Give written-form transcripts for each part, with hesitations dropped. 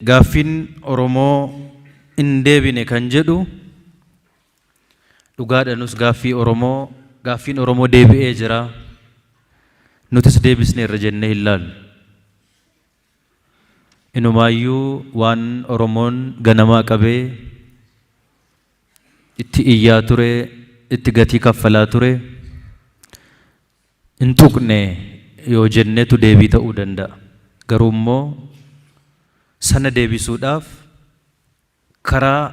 Gaaffiin Oromoo hin deebine kan jedhu dhugaadha. Nus gaaffii Oromoo, gaaffiin Oromoo deebi'ee jira. Nutis deebisneerra jennee hin laallu. Inumaayyuu waan Oromoon ganamaa qabee itti iyyaa ture, itti gatii kaffalaa ture hin tuqne yoo jennetu deebii ta'uu danda'a. Garuu immoo sana deebisuudhaaf karaa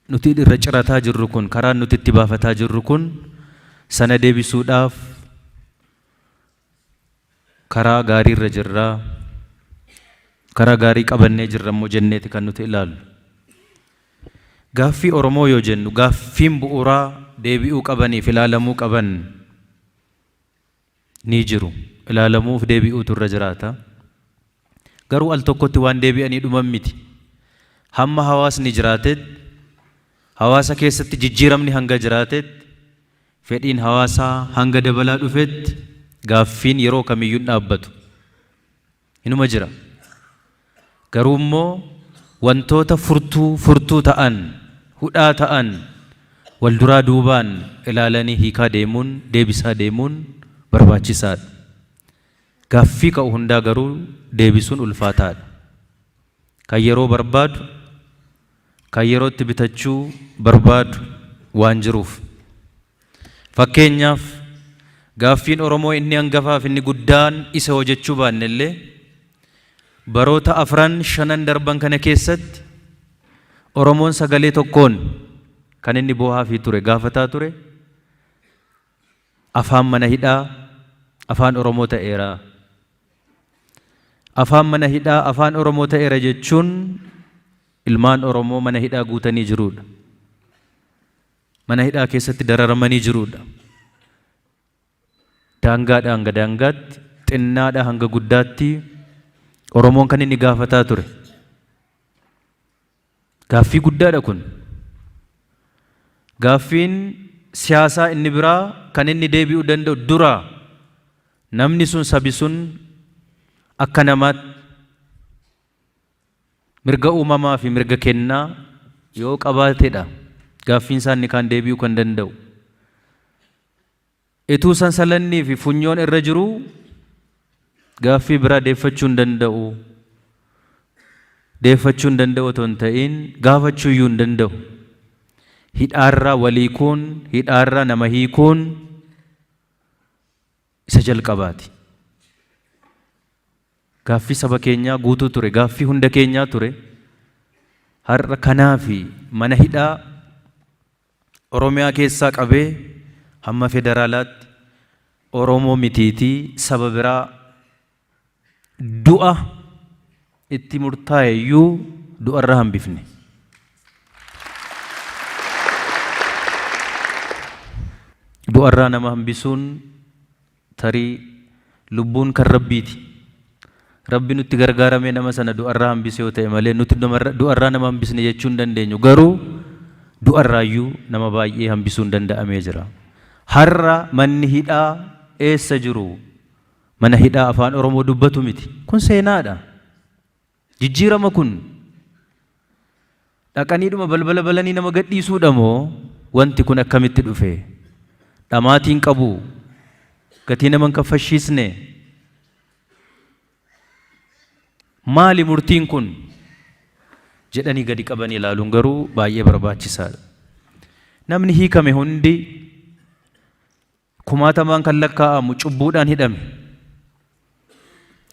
nuti irra cirataa jirru kun, karaan nuti itti baafataa jirru kun sana deebisuudhaaf karaa gaarii irra jirra, karaa gaarii qabannee jirra immoo jenneeti kan nuti ilaallu. Gaaffii Oromoo yoo jennu, gaaffiin bu'uuraa deebi'uu qabaniif ilaalamuu qaban ni jiru. Ilaalamuuf deebi'uutu irra jiraata. Garuu al tokkotti waan deebi'anii dhuman miti. Hamma hawaasni jiraatetti, hawaasa keessatti jijjiiramni hanga jiraatetti, fedhiin hawaasaa hanga dabalaa dhufetti gaaffiin yeroo kamiyyuu hin dhaabbatu. Inuma jira. Garuu immoo wantoota furtuu furtuu ta'an, hudhaa ta'an wal duraa duubaan ilaalanii hiikaa deemuun, deebisaa deemuun barbaachisaadha. Gaaffii ka'u hundaa garuu deebisuun ulfaataadha. Kan yeroo barbaadu, kan yerootti bitachuu barbaadu waan jiruuf. Fakkeenyaaf, gaaffiin Oromoo inni hangafaaf inni guddaan isa hojjechuu baanne illee, baroota afran shanan darban kana keessatti Oromoon sagalee tokkoon kan inni boohaafii ture, gaafataa ture, afaan mana hidhaa afaan Oromoo ta'eera. Afaan mana hidhaa afaan Oromoo ta'eera jechuun ilmaan Oromoo mana hidhaa guutanii jiruudha. Mana hidhaa keessatti dararamanii jiruudha. Daangaadhaa hanga daangaatti, xinnaadhaa hanga guddaatti Oromoon kan inni gaafataa ture. Gaaffii guddaadha kun. Gaaffiin siyaasaa inni biraa kan inni deebi'uu danda'u dura namni sun, sabi sun akka namaatti mirga uumamaa fi mirga kennaa yoo qabaatedha gaaffiin isaa inni kaan deebi'uu kan danda'u. Ituu sansalannii fi funyoon irra jiruu gaaffii biraa deeffachuu hin danda'u. Deeffachuu hin danda'u otoo hin ta'in gaafachuu iyyuu hin danda'u. Hidhaarraa wal hiikuun, hidhaarraa nama hiikuun isa jalqabaati. Gaaffii saba keenyaa guutuu ture, gaaffii hunda keenyaa ture. Har'a kanaafi mana hidhaa Oromiyaa keessaa qabee hamma federaalaatti Oromoo mitiitii saba biraa du'a itti murtaa'e iyyuu du'arra hambifne. Du'arraa nama hambisuun tarii lubbuun kan Rabbiiti. Rabbi nutti gargaaramee nama sana du'arraa hambise yoo ta'e malee nuti du'arraa nama hambisne jechuu hin dandeenyu. Garuu du'arraayyuu nama baay'ee hambisuun danda'amee jira. Har'a manni hidhaa eessa jiru? Mana hidhaa afaan Oromoo dubbatu miti. Kun seenaadha. Jijjiirama kun dhaqaniidhuma balbala balanii nama gadhiisuudha moo wanti kun akkamitti dhufe? Dhamaatiin qabu, gatii nama hin kaffashiisne. Maali murtiin kun? Jedhanii gadi qabanii ilaaluun garuu baay'ee barbaachisaadha. Namni hiikame hundi kumaatamaan kan lakkaa'amu cubbuudhaan hidhame.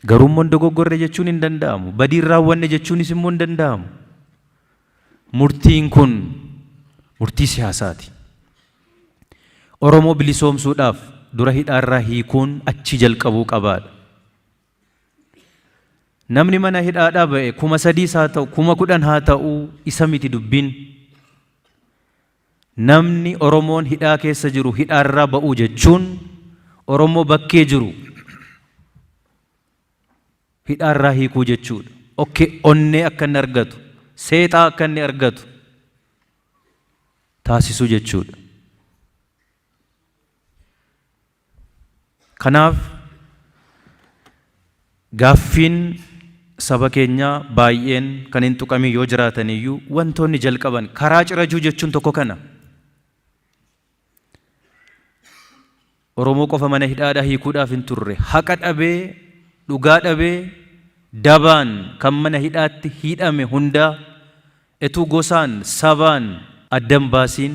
Garuu immoo hin dogoggorre jechuun hin danda'amu. Badii hin raawwanne jechuunis immoo hin danda'amu. Murtiin kun murtii siyaasaati. Oromoo bilisoomsuudhaaf dura hidhaarraa hiikuun achii jalqabuu qabaadha. Namni mana hidhaadhaa ba'e 3000s haa ta'u, 10,000 haa ta'u, isa miti dubbiin. Namni Oromoon hidhaa keessa jiru hidhaarraa ba'uu jechuun Oromoo bakkee jiru hidhaarraa hiikuu jechuudha. Okkee onnee akka inni argatu, seexaa akka inni argatu taasisuu jechuudha. Kanaaf gaaffiin saba keenyaa baay'een kan hin tuqamin yoo jiraatan iyyuu wantoonni jalqaban karaa cirachuu jechuun tokko kana. Oromoo qofa mana hidhaadhaa hiikuudhaaf hin turre. Haqa dhabee, dhugaa dhabee, dabaan kan mana hidhaatti hidhame hundaa etuu gosaan, sabaan adda hin baasiin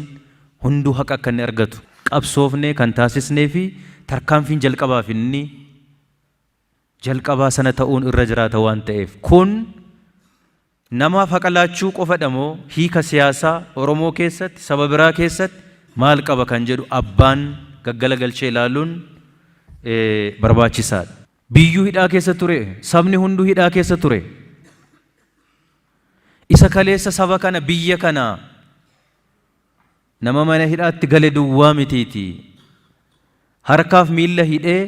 hunduu haqa akka inni argatu qabsoofnee kan taasisnee fi tarkaanfiin jalqabaaf inni jalqabaa sana ta'uun irra jiraata waan ta'eef kun namaaf haqa laachuu qofadha moo hiika siyaasaa Oromoo keessatti saba biraa keessatti maal qaba kan jedhu abbaan gaggalagalchee ilaaluun barbaachisaadha. Biyyuu hidhaa keessa ture, sabni hunduu hidhaa keessa ture. Isa kaleessa saba kana biyya kana nama mana hidhaatti gale duwwaa mitiiti. Harkaaf miilla hidhee.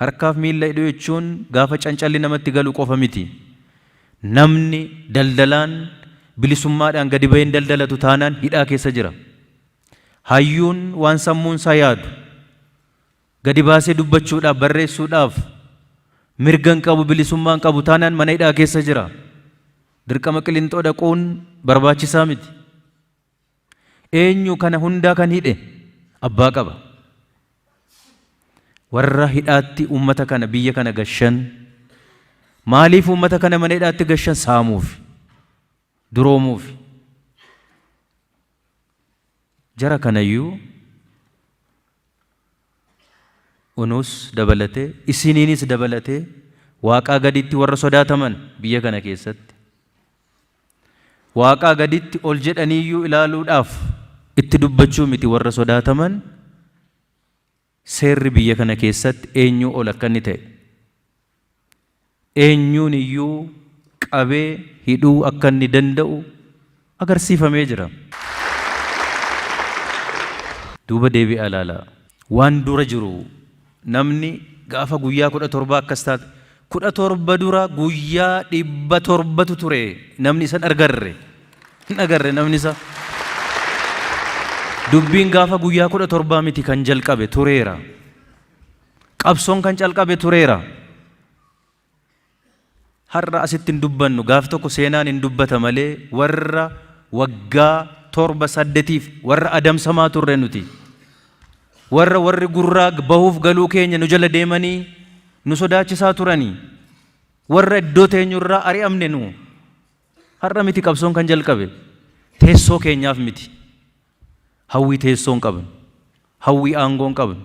Harkaaf miilla hidhuu jechuun gaafa cancalli namatti galu qofa miti. Namni daldalaan bilisummaadhaan gadi baheen daldalatu taanaan hidhaa keessa jira. Hayyuun waan sammuun isaa yaadu gadi baasee dubbachuudhaaf barreessuudhaaf mirga hin qabu bilisummaa hin qabu taanaan mana hidhaa keessa jira. Dirqama Qilinxoo dhaquun barbaachisaa miti. Eenyu kana hundaa kan hidhe? Abbaa qaba. Warra hidhaatti uummata kana biyya kana gashan maaliif uummata kana mana hidhaatti gashan saamuuf duroomuuf jara kanayyuu unuus dabalatee isiniinis dabalatee waaqaa gaditti warra sodaataman biyya kana keessatti Waaqaa gaditti ol jedhaniiyyuu ilaaluudhaaf itti dubbachuu miti warra sodaataman seerri biyya kana keessatti eenyuu ol akka inni ta'e eenyuun iyyuu qabee hidhuu akka inni danda'u agarsiifamee jira. Duuba deebi'aa ilaalaa. Waan dura jiru namni gaafa guyyaa 17 akkas taate 17 dura guyyaa 700tu ture namni isa hin argarre hin agarre namni isa. Dubbiin gaafa guyyaa 17 miti kan jalqabe tureera. Qabsoon kan calqabe tureera. Har'a asitti hin dubbannu gaaf tokko seenaan hin dubbata malee warra waggaa torba saddetiif warra adamsamaa turre nuti. Warra warri gurraa bahuuf galuu keenya nu jala deemanii nu sodaachisaa turanii. Warra iddoo teenyurraa ari'amne nu. Har'a miti qabsoon kan jalqabe. Teessoo keenyaaf miti. Hawwii teessoo hin qabnu. Hawwii aangoo hin qabnu.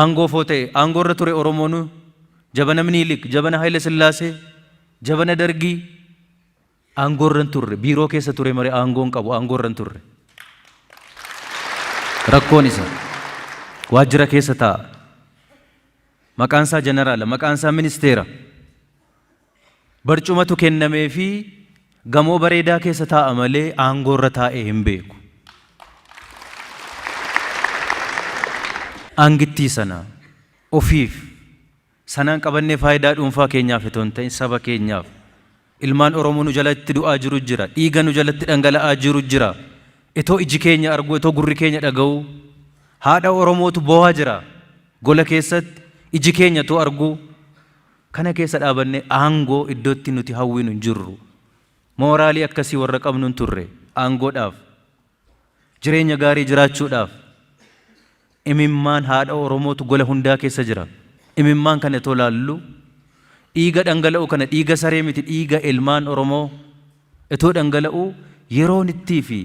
Aangoo foo ta'e aangoo irra ture Oromoonu jabana Minilik, jabana Haile Sillaasee, jabana Dargii aangoo irra hin turre. Biiroo keessa ture malee aangoo hin qabu aangoo irra hin turre. Rakkoon isa waajjira keessa taa'a. Maqaan isaa jeneraala, maqaan isaa ministeera. Barcumatu kennameefii gamoo bareedaa keessa taa'a malee aangoorra taa'ee hin beeku. Aangittii sana ofiif sanaan qabannee faayidaa dhuunfaa keenyaaf itoo hin ta'in saba keenyaaf ilmaan Oromoo nu jalatti du'aa jiru jira, dhiiga nu jalatti dhangala'aa jiru jira. Itoo iji keenya arguu, itoo gurri keenya dhaga'uu haadha Oromootu boo'aa jira gola keessatti iji keenya itoo arguu Kana keessa dhaabannee aangoo iddootti nuti hawwinu hin jirru. Mooraalii akkasii warra qabnu hin turre. Aangoodhaaf, jireenya gaarii jiraachuudhaaf imimmaan haadha Oromootu gola hundaa keessa jira. Imimmaan kana itoo laallu dhiiga dhangala'u kana dhiiga saree miti dhiiga ilmaan Oromoo itoo dhangala'u yeroon ittii fi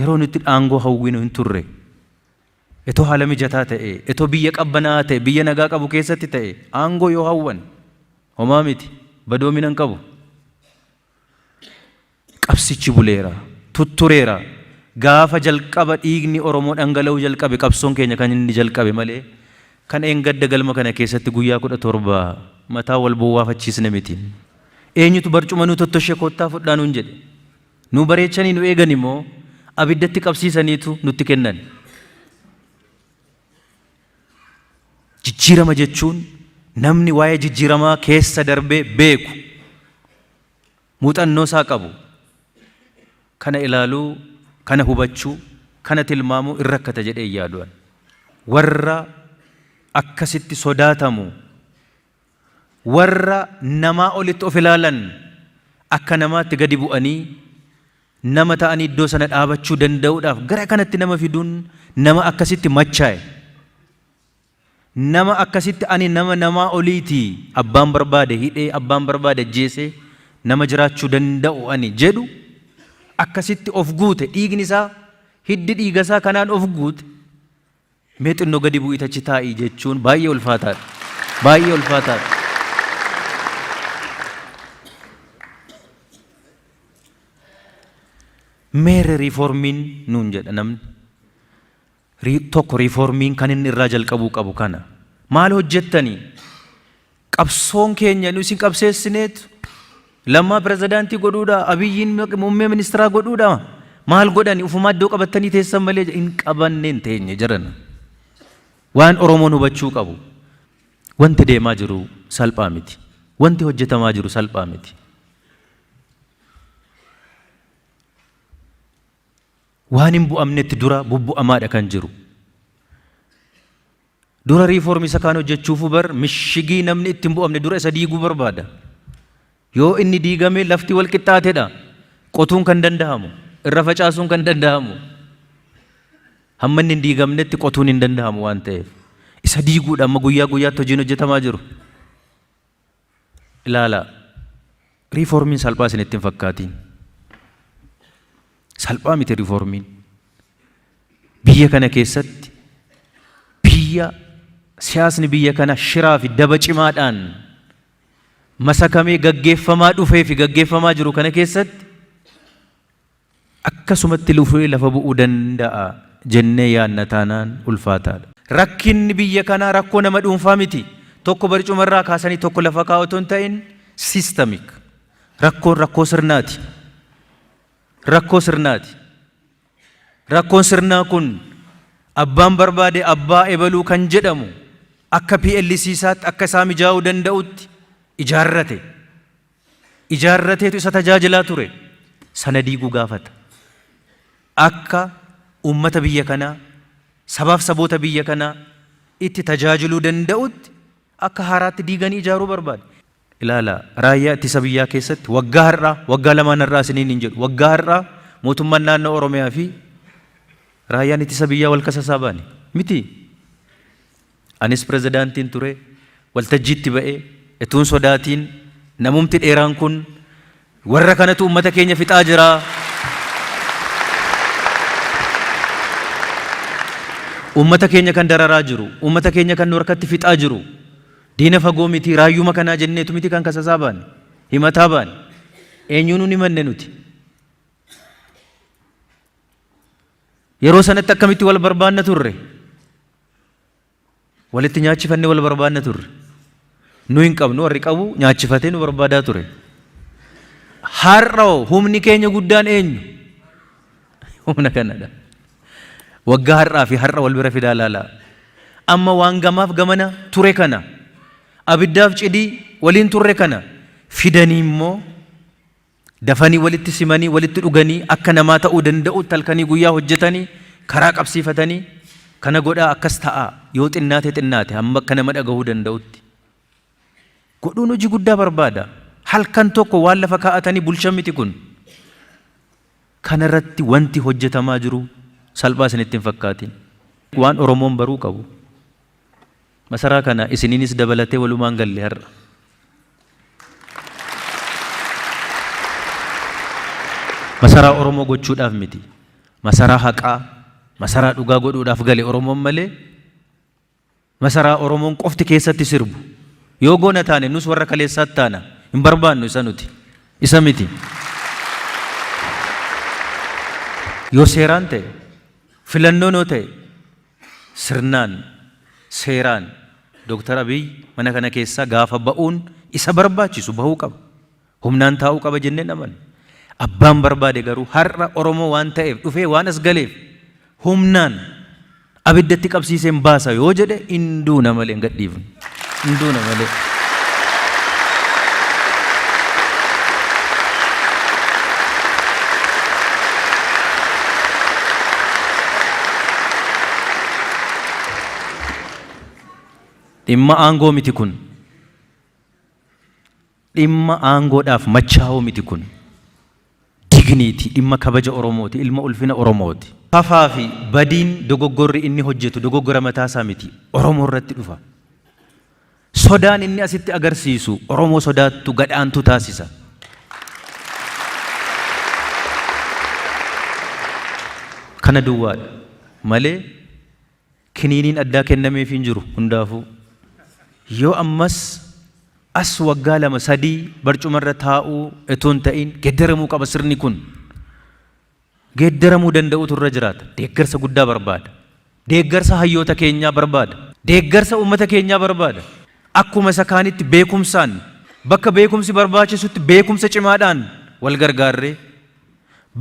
yeroon itti aangoo hawwinu hin turre. Etoo haala mijataa ta'ee, etoo biyya qabbanaa'aa ta'e, biyya nagaa qabu keessatti ta'e, aangoo yoo hawwan homaa miti, badoomina hin qabu. Qabsichi buleera, tuttureera. Gaafa jalqaba dhiigni Oromoo dhangala'uu jalqabe qabsoon keenya kan inni jalqabe malee kan eengadda galma kana keessatti guyyaa 17 mataa wal bowwaafachiisne miti. Eenyutu barcuma nu tottoshe koottaa fudhaa nuun jedhe? Nu bareechanii nu eegani moo abiddatti qabsiisaniitu nutti kennan? Jijjiirama jechuun namni waa'ee jijjiiramaa keessa darbee beeku, muuxannoo isaa qabu, kana ilaaluu, kana hubachuu, kana tilmaamuu in rakkata jedhee hin yaadu ani. Warra akkasitti sodaatamu. Warra namaa olitti of ilaalan akka namaatti gadi bu'anii nama ta'anii iddoo sana dhaabachuu danda'uudhaaf gara kanatti nama fiduun nama akkasitti machaa'e. Nama akkasitti ani nama namaa oliiti, abbaan barbaade hidhee, abbaan barbaade ajjeesee nama jiraachuu danda'u ani jedhu, akkasitti of guute, dhiigni isaa, hiddi dhiiga isaa kanaan of guute, mee xinnoo gadi bu'ii achi taa'ii jechuun baay'ee ulfaataadha. Baay'ee ulfaataadha. Meerre riiformiin nuun jedha namni. Tokko riiformiin kan inni irraa jalqabuu qabu kana. Maal hojjettanii? Qabsoon keenya nu isin qabseessineetu Lammaa pirezidaantii godhuudha, Abiyyiin muummee ministeeraa godhuudha. Maal godhani? Ufumaa iddoo qabattanii teessan malee hin qabanne, hin teenye jiran. Waan Oromoon hubachuu qabu. Wanti deemaa jiru salphaa miti. Wanti hojjetamaa jiru salphaa miti. Waan hin bu'amnetti dura bubbu'amaadha kan jiru. Dura riifoormii isa kaan hojjechuufuu bar mishigii namni itti hin bu'amne dura isa diiguu barbaada. Yoo inni diigame lafti wal qixxaatedha. Qotuun kan danda'amu, irra facaasuun kan danda'amu. Hamma inni hin diigamnetti qotuun hin danda'amu waan ta'eef. Isa diiguudha amma guyyaa guyyaatti hojiin hojjetamaa jiru. Ilaalaa. Riifoormiin salphaa isinitti hin fakkaatiin. Salphaa miti riifoormiin. Biyya kana keessatti, biyya siyaasni biyya kana shiraa fi daba cimaadhaan masakamee gaggeeffamaa dhufee fi gaggeeffamaa jiru kana keessatti, akkasumatti lufee lafa bu'uu danda'a jennee yaadna taanaan ulfaataadha. Rakkinni biyya kanaa rakkoo nama dhuunfaa miti. Tokko barcuma irraa kaasanii tokko lafa kaa'u otoo hin ta'in, systemic. Rakkoon rakkoo sirnaati. Rakkoo sirnaati. Rakkoon sirnaa kun abbaan barbaade abbaa ebaluu kan jedhamu akka PLC isaatti akka isaa mijaa'uu danda'utti ijaarrate. Ijaarrateetu isa tajaajilaa ture. Sana diiguu gaafata. Akka uummata biyya kanaa, sabaaf saboota biyya kanaa itti tajaajiluu danda'utti akka haaraatti diiganii ijaaruu barbaada. Ilaala, raayyaa ittisa biyyaa keessatti waggaa har'aa, waggaa lamaan har'aa isiniin hin jedhu, waggaa har'aa mootummaan naannoo Oromiyaa fi raayyaan ittisa biyyaa wal kasasaa baane. Miti. Anis pirezidaantiin ture, waltajjiitti ba'ee etuun sodaatiin, namumti dheeraan kun warra kanatu uummata keenya fixaa jira. Uummata keenya kan dararaa jiru, uummata keenya kan nu harkatti fixaa jiru, diina fagoo miti, raayyuma kanaa jenneetu miti kan kasasaa baane, himataa baane. Eenyuun nun himanne nuti? Yeroo sanatti akkamitti wal barbaanna turre? Walitti nyaachifannee wal barbaanna turre. Nu hin qabnu, warri qabu nyaachifatee nu barbaadaa ture. Har'a hoo humni keenya guddaan eenyu? Humna kanadha. Waggaa har'aa fi har'a wal bira fidaa ilaalaa. Amma waan gamaaf gamana ture kana, abiddaaf cidii waliin turre kana fidanii immoo dafanii walitti simanii, walitti dhuganii, akka namaa ta'uu danda'utti halkanii guyyaa hojjetanii, karaa qabsiifatanii, kana godhaa, akkas ta'aa, yoo xinnaate xinnaate hamma akka nama dhagahuu danda'utti godhuun hojii guddaa barbaada. Halkan tokko waan lafa kaa'atanii bulchan miti kun. Kana irratti wanti hojjetamaa jiru salphaa isinitti hin fakkaatin. Waan Oromoon baruu qabu. Masaraa kana isiniinis dabalatee walumaan galle har'a. Masaraa Oromoo gochuudhaaf miti. Masaraa haqaa, masaraa dhugaa godhuudhaaf gale Oromoon malee, masaraa Oromoon qofti keessatti sirbu. Yoo goona taane nus warra kaleessaatti taana. Hin barbaannu isa nuti. Isa miti. Yoo seeraan ta'e, filannoon yoo ta'e, sirnaan, seeraan Dooktar Abiy mana kana keessaa gaafa ba'uun isa barbaachisu bahuu qaba. Humnaan taa'uu qaba jennee amanna. Abbaan barbaade garuu har'a Oromoo waan ta'eef dhufee waan as galeef humnaan abiddatti qabsiiseen baasa yoo jedhe, hin duuna malee hin gadhiifnu. Hin duuna malee. Dhimma aangoo miti kun. Dhimma aangoodhaaf machaa'uu miti kun. Dignity, dhimma kabaja Oromooti, ilma ulfina Oromooti. Fafaa fi badiin dogoggorri inni hojjetu dogoggora mataasaa miti. Oromoo irratti dhufa. Sodaan inni asitti agarsiisu Oromoo sodaattu gadhaantu taasisa. Kana duwwaadha malee kiniiniin addaa kennameef hin jiru hundaafuu. Yoo ammas as waggaa 2, 3 barcumarra taa'uu etoo hin ta'in geeddaramuu qaba sirni kun. Geeddaramuu danda'utu irra jiraata. Deeggarsa guddaa barbaada. Deeggarsa hayyoota keenyaa barbaada. Deeggarsa uummata keenyaa barbaada. Akkuma isa kaanitti beekumsaan, bakka beekumsi barbaachisutti beekumsa cimaadhaan wal gargaarree,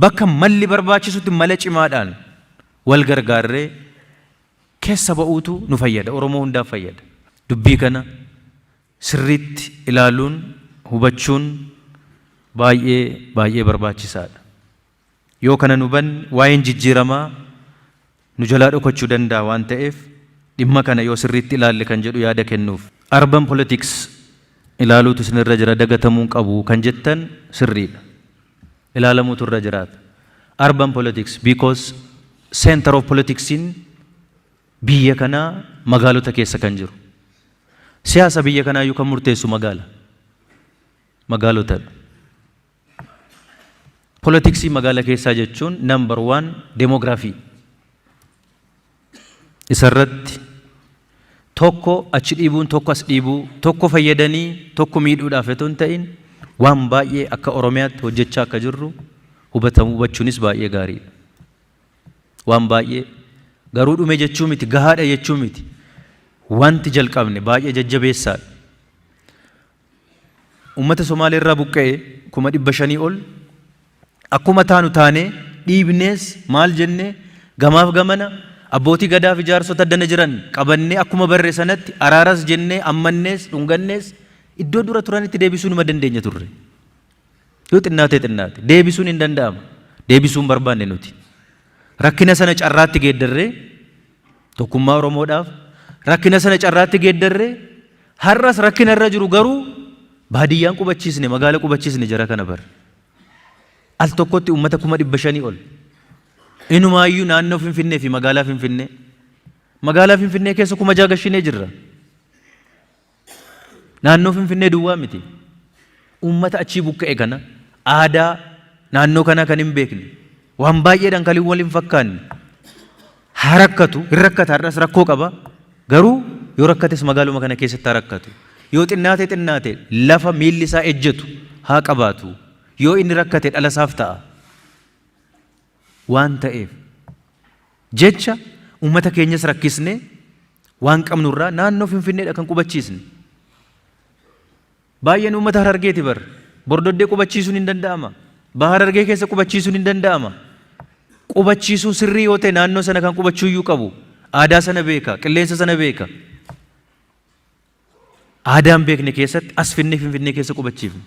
bakka malli barbaachisutti mala cimaadhaan wal gargaarree keessa ba'uutu nu fayyada. Oromoo hundaaf fayyada. Dubbii kana sirriitti ilaaluun, hubachuun baay'ee baay'ee barbaachisaadha. Yoo kana hin hubanne waa'een jijjiiramaa nu jalaa dhokachuu danda'a waan ta'eef dhimma kana yoo sirriitti ilaalle kan jedhu yaada kennuuf. Urban politics ilaaluutu isinirra jira, dagatamuu hin qabu kan jettan sirriidha. Ilaalamuutu irra jiraata. Urban politics because center of politicsiin biyya kanaa magaalota keessa kan jiru. Siyaasa biyya kanaayyuu kan murteessu magaala. Magaalotadha. Politiksii magaala keessaa jechuun number one demography. Isarratti tokko achi dhiibuun, tokko as dhiibuu, tokko fayyadanii tokko miidhuudhaaf otoo hin ta'in, waan baay'ee akka Oromiyaatti hojjechaa akka jirru hubatamuu, hubachuunis baay'ee gaariidha. Waan baay'ee garuu dhume jechuu miti, gahaadha jechuu miti. Wanti jalqabne baay'ee jajjabeessaadha. Uummata Somaalee irraa buqqa'e 500,000 ol akkuma taanu taanee dhiibnees maal jennee gamaaf gamana abbootii gadaa fi jaarsota addana jiran qabannee, akkuma barre sanatti araaras jennee, ammannees dhungannees, iddoo dura turanitti deebisuu numa dandeenya turre. Yoo xinnaate xinnaate deebisuun hin danda'ama. Deebisuun barbaanne nuti. Rakkina sana carraatti geeddarree, tokkummaa Oromoodhaaf rakkina sana carraatti geeddarree, har'as rakkina irra jiru garuu baadiyyaan qubachiisne, magaala qubachiisne jara kana bara. Al tokkotti uummata 500,000 ol. Inumaayyuu naannoo Finfinnee fi magaalaa Finfinnee. Magaalaa Finfinnee keessa 6,000 gashinee jirra. Naannoo Finfinnee duwwaa miti. Uummata achii buqqa'e kana, aadaa naannoo kanaa kan hin beekne, waan baay'eedhaan kan wal hin fakkaanne, haa rakkatu, hin rakkata, har'as rakkoo qaba. Garuu yoo rakkates magaaluma kana keessatti haa rakkatu. Yoo xinnaate xinnaate lafa miilli isaa ejjetu haa qabaatu. Yoo inni rakkate dhala isaaf ta'a. Waan ta'eef jecha uummata keenyas rakkisnee waan qabnurraa naannoo Finfinneedha kan qubachiisne. Baay'een uummata Harargeeti bar. Bordoddee qubachiisuun hin danda'ama. Baha Harargee keessa qubachiisuun hin danda'ama. Qubachiisuun sirrii yoo ta'e naannoo sana kan qubachuu iyyuu qabu. Aadaa sana beeka, qilleensa sana beeka. Aadaa hin beekne keessatti as finnee Finfinnee keessa qubachiifne.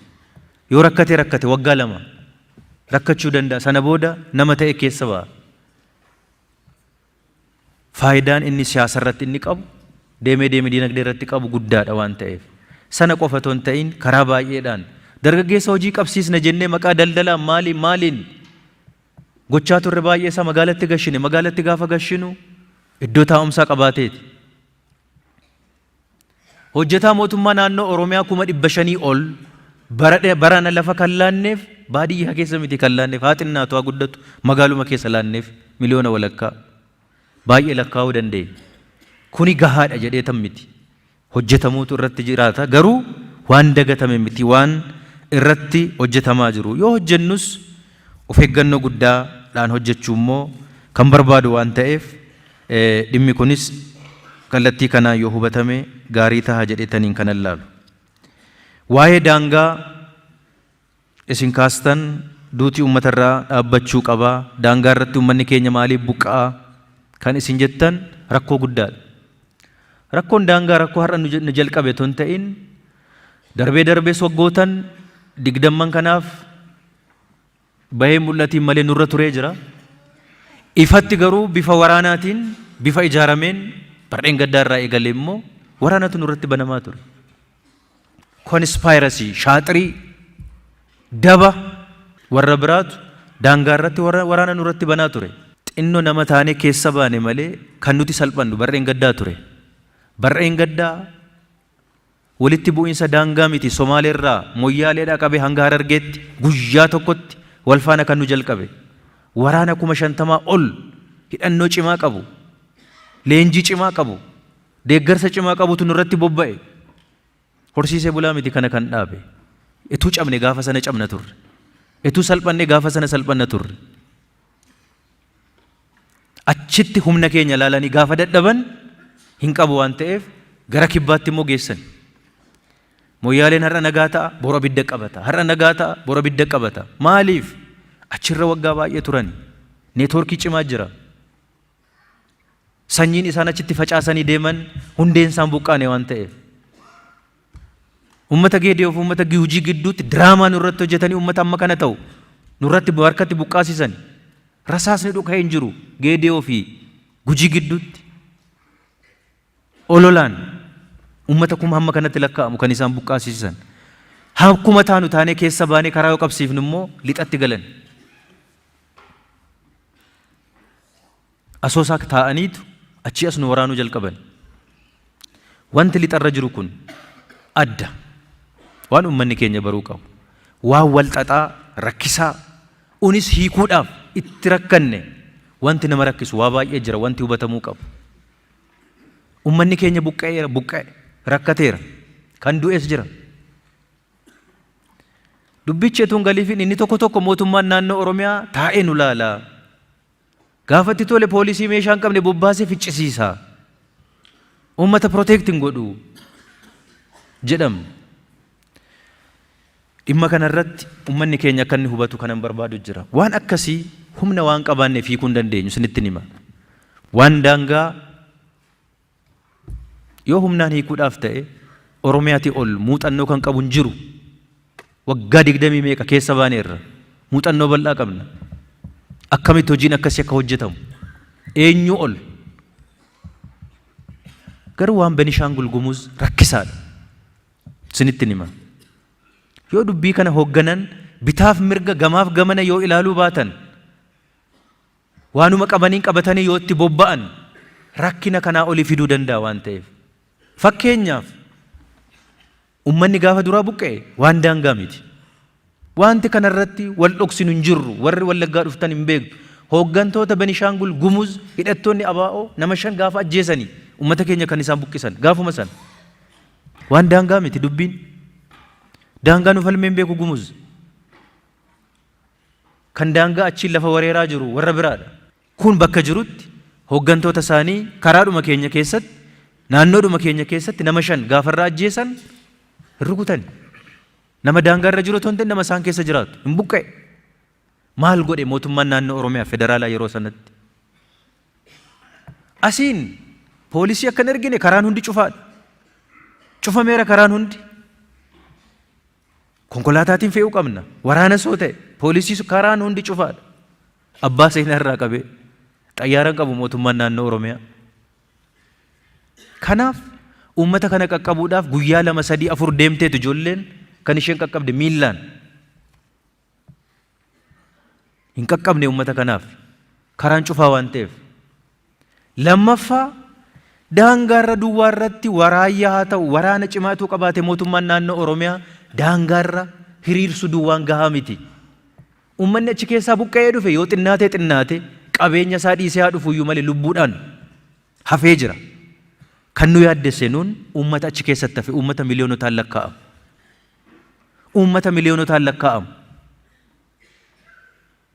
Yoo rakkate rakkate waggaa 2 rakkachuu danda'a. Sana booda nama ta'e keessa ba'a. Faayidaan inni siyaasa irratti inni qabu, deemee deemee dinagdee irratti qabu guddaadha waan ta'eef. Sana qofa otoo hin ta'in karaa baay'eedhaan dargaggeessa hojii qabsiisna jennee maqaa daldalaan maaliin maaliin gochaa turre baay'ee isaa magaalatti gashine. Magaalatti gaafa gashinu iddoo taa'umsaa qabaateeti. Hojjetaa mootummaa naannoo Oromiyaa 500,000 ol barana lafa kan laanneef baadiyyaa keessa miti kan laanneef, haa xinnaatu haa guddatu, magaaluma keessa laanneef 1.5 miliyoona, baay'ee lakkaa'uu dandeenya. Kuni gahaadha jedhee tan miti. Hojjetamuutu irratti jiraata, garuu waan dagatame miti, waan irratti hojjetamaa jiru. Yoo hojjennus of eeggannoo guddaadhaan hojjechuu immoo kan barbaadu waan ta'eef, dhimmi kunis kallattii kanaan yoo hubatame gaarii taha jedheetaniin kanan laalu. Waa'ee daangaa isin kaastan, duuti uummata irraa dhaabbachuu qaba. Daangaa irratti uummanni keenya maaliif buqqa'a kan isin jettan rakkoo guddaadha. Rakkoon daangaa rakkoo har'a nu jalqabe otoo hin ta'in, darbee darbees waggootan 20n kanaaf bahee mul'atiin malee nurra turee jira. Ifatti garuu bifa waraanaatiin, bifa ijaarameen, bardheen gaddaa irraa eegalee immoo waraanatu nurratti banamaa ture. Conspiracy, shaaxirii, daba warra biraatu daangaa irratti waraana nurratti banaa ture. Xinnoo nama taanee keessa baane malee kan nuti salphannu barreen gaddaa ture. Barreen gaddaa walitti bu'iinsa daangaa miti. Somaaleerraa Moyyaaleedhaa qabee hanga Harargeetti guyyaa tokkotti wal faana kan nu jalqabe. Waraana 50,000 ol hidhannoo cimaa qabu, leenjii cimaa qabu, deeggarsa cimaa qabutu nurratti bobba'e. Horsiisee bulaa miti kana kan dhaabe. Etuu cabne gaafa sana cabna turre. Etuu salphanne gaafa sana salphanna turre. Achitti humna keenya ilaalanii gaafa dadhaban hin qabu waan ta'eef gara kibbaatti immoo geessan. Moyyaaleen har'a nagaa ta'a, boru abidda qabata. Har'a nagaa ta'a, boru abidda qabata. Maaliif? Achirra waggaa baay'ee turan. Neetwoorkii cimaa jira. Sanyiin isaan achitti facaasanii deeman hundeen isaan buqqaane waan ta'eef. Uummata Geediyoo fi uummata Gujii gidduutti diraamaa nurratti hojjetanii uummata amma kana ta'u nurratti harkatti buqqaasisan. Rasaasni dhuka'ee hin jiru Geediyoo fi Gujii gidduutti. Ololaan uummata kuma hamma kanatti lakkaa'amu kan isaan buqqaasisan. Akkuma taanu taanee keessa baanee karaa yoo qabsiifnu immoo lixatti galan. Asoosaa taa'aniitu achii as nu waraanuu jalqaban. Wanti lixarra jiru kun adda. Waan uummanni keenya baruu qabu. Waan wal xaxaa rakkisaa unis hiikuudhaaf itti rakkanne, wanti nama rakkisu waa baay'ee jira, wanti hubatamuu qabu. Uummanni keenya buqqa'eera, buqqa'e, rakkateera. Kan du'es jira. Dubbichi etuun galiifin inni tokko tokko mootummaan naannoo Oromiyaa taa'ee nu laala. Gaafa itti tole poolisii meeshaa hin qabne bobbaasee ficcisiisa. Uummata protect hin godhu jedhamu. Dhimma kanarratti uummanni keenya akka inni hubatu kanan barbaadu jira. Waan akkasii humna waan qabaanneef hiikuu hin dandeenyu, isinitti hima. Waan daangaa yoo humnaan hiikuudhaaf ta'e Oromiyaatii ol muuxannoo kan qabu hin jiru. Waggaa digdamii meeqa keessa baaneerra. Muuxannoo bal'aa qabna. Akkamitti hojiin akkasii akka hojjetamu eenyu ol. Garuu waan Benishaangul Gumuz rakkisaadha. Isinitti hima. Yoo dubbii kana hoogganan bitaaf mirga, gamaaf gamana yoo ilaaluu baatan, waanuma qabaniin qabatanii yoo itti bobba'an rakkina kanaa olii fiduu danda'a waan ta'eef. Fakkeenyaaf, uummanni gaafa duraa buqqa'e waan daangaa miti. Wanti kanarratti wal dhoksinu hin jirru, warri Wallaggaa dhuftan hin beektu. Hooggantoota Benishaangul Gumuz hidhattoonni ABO nama shan gaafa ajjeesanii uummata keenya kan isaan buqqisan gaafuma sana. Waan daangaa miti dubbiin. Daangaa nu falmeen beeku Gumuz. Kan daangaa achiin lafa wareeraa jiru warra biraadha. Kun bakka jirutti hooggantoota isaanii karaadhuma keenya keessatti, naannoodhuma keenya keessatti nama shan gaafarraa ajjeesan hin rukutan. Nama daangaa irra jiru otoo hin ta'in nama isaan keessa jiraatu hin buqqa'e. Maal godhe mootummaan naannoo Oromiyaa federaalaa yeroo sanatti? Asiin poolisii akka hin ergine karaan hundi cufaadha. Cufameera karaan hundi. Konkolaataatiin fe'uu qabna. Waraana soo ta'e poolisii karaan hundi cufaadha. Abbaa seenaa irraa qabee xayyaara hin qabu mootummaan naannoo Oromiyaa. Kanaaf uummata kana qaqqabuudhaaf guyyaa 2, 3, 4 deemteetu ijoolleen kan isheen qaqqabde miillaan. Hin qaqqabne uummata kanaaf karaan cufaa waan ta'eef. Lammaffaa, daangaarra duwwaa irratti waraayyaa haa ta'u waraana cimaatu qabaate mootummaan naannoo Oromiyaa daangaarra hiriirsu duwwaan gahaa miti. Uummanni achi keessaa buqqa'ee dhufe yoo xinnaatee xinnaate qabeenya isaa dhiisee haa dhufu iyyuu malee lubbuudhaan hafee jira. Kan nu yaaddesse nuun uummata achi keessatti hafe, uummata miliyoonotaan lakkaa'amu. Uummata miliyoonotaan lakkaa'amu.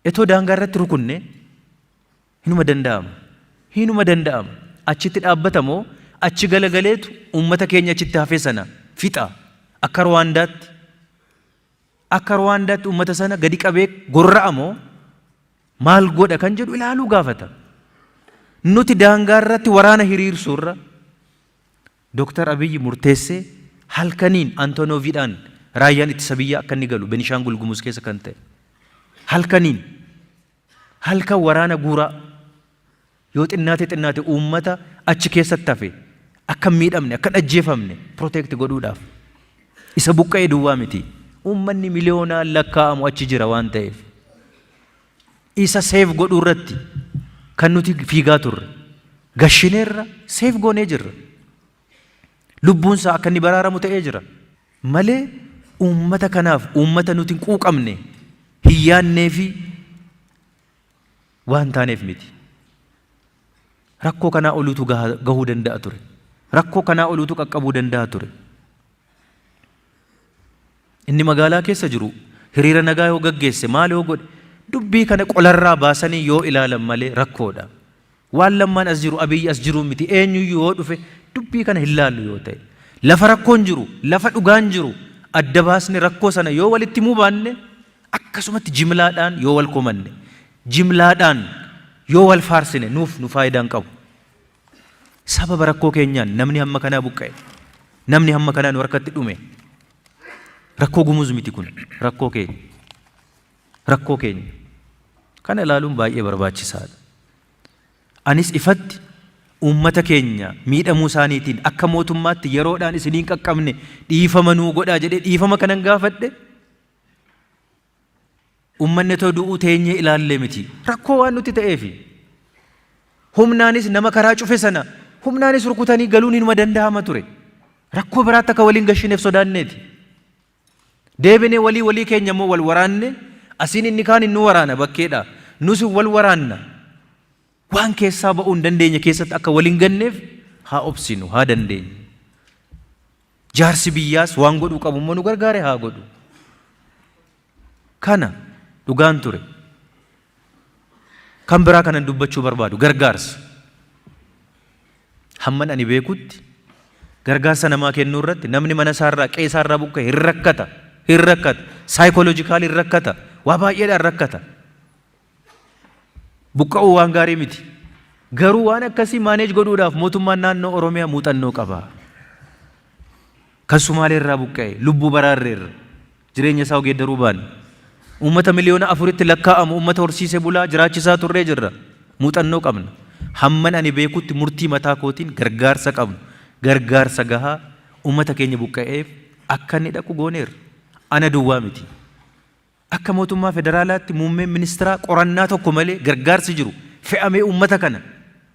Etoo daangaa irratti rukunne hinuma danda'ama. Hinuma danda'ama. Achitti dhaabbatamoo achi galagaleetu uummata keenya achitti hafe sana fixa. Akka Ruwaandaatti. Akka Ruwaandaatti uummata sana gadi qabee gorra'a moo maal godha kan jedhu ilaaluu gaafata. Nuti daangaa irratti waraana hiriirsuurra Dooktar Abiyyi murteessee halkaniin Antonooviidhaan raayyaan ittisa biyyaa akka inni galu Benishaangul Gumuz keessa kan ta'e. Halkaniin halkan waraana guuraa yoo xinnaate xinnaate uummata achi keessatti hafe akka hin miidhamne, akka hin ajjeefamne protect godhuudhaaf. Isa buqqa'e duwwaa miti. Uummanni miliyoonaan lakkaa'amu achi jira waan ta'eef. Isa save godhuu irratti kan nuti fiigaa turre. Gashineerra save goonee jirra. Lubbuun isaa akka inni baraaramu ta'ee jira. Malee uummata kanaaf uummata nuti hin quuqamne, hin yaadnee fi waan taaneef miti. Rakkoo kanaa oluutu gahuu danda'a ture. Rakkoo kanaa oluutu qaqqabuu danda'a ture. Inni magaalaa keessa jiru hiriira nagaa yoo gaggeesse, maal yoo godhe, dubbii kana qolarraa baasanii yoo ilaalan malee rakkoodha. Waan Lammaan as jiru, Abiyyi as jiru miti, eenyuyyuu yoo dhufe dubbii kana hin laallu yoo ta'e. Lafa rakkoon jiru, lafa dhugaan jiru adda baasne rakkoo sana yoo walitti himuu baanne, akkasumatti jimlaadhaan yoo wal komanne, jimlaadhaan yoo wal faarsine, nuuf nu faayidaa hin qabu. Sababa rakkoo keenyaan namni hamma kanaa buqqa'e, namni hamma kanaa nu harkatti dhume. Rakkoo Gumuz miti kun, rakkoo keenya. Rakkoo keenya. Kana ilaaluun baay'ee barbaachisaadha. Anis ifatti uummata keenya miidhamuu isaaniitiin akka mootummaatti yeroodhaan isiniin qaqqabne, dhiifama nuu godhaa jedhee dhiifama kanan gaafadhe, uummanni otoo du'uu teenyee ilaallee miti. Rakkoo waan nutti ta'eefi. Humnaanis nama karaa cufe sana humnaanis rukutanii galuun hinuma danda'ama ture. Rakkoo biraatti akka waliin gashineef sodaanneeti. Deebinee walii walii keenya immoo wal waraanne, asiin inni kaan inni waraana bakkeedha. Nus wal waraanna. Waan keessaa ba'uu hin dandeenye keessatti akka waliin ganneef haa obsinu, haa dandeenyu. Jaarsi biyyaas waan godhuu qabu immoo nu gargaare haa godhu. Kana dhugaan ture. Kan biraa kanan dubbachuu barbaadu gargaarsa. Hamman ani beekutti gargaarsa namaa kennuu irratti namni mana isaarraa, qe'ee isaarraa buqqa'e hin rakkata. Hin rakkata. Psychologically hin rakkata. Waa baay'eedhaan rakkata. Buqqa'uu waan gaarii miti. Garuu waan akkasii manage godhuudhaaf mootummaan naannoo Oromiyaa muuxannoo qaba. Kan Sumaalee irraa buqqa'e lubbuu baraarreerra. Jireenya isaa geeddaruu baanne. Uummata 4 miliyoona lakkaa'amu, uummata horsiisee bulaa jiraachisaa turree jirra. Muuxannoo qabna. Hamman ani beekutti murtii mataa kootiin gargaarsa qabnu, gargaarsa gahaa uummata keenya buqqa'eef akka inni dhaqu gooneerra. Ana duwwaa miti. Akka mootummaa federaalaatti muummeen ministeeraa qorannaa tokko malee gargaarsi jiru fe'amee uummata kana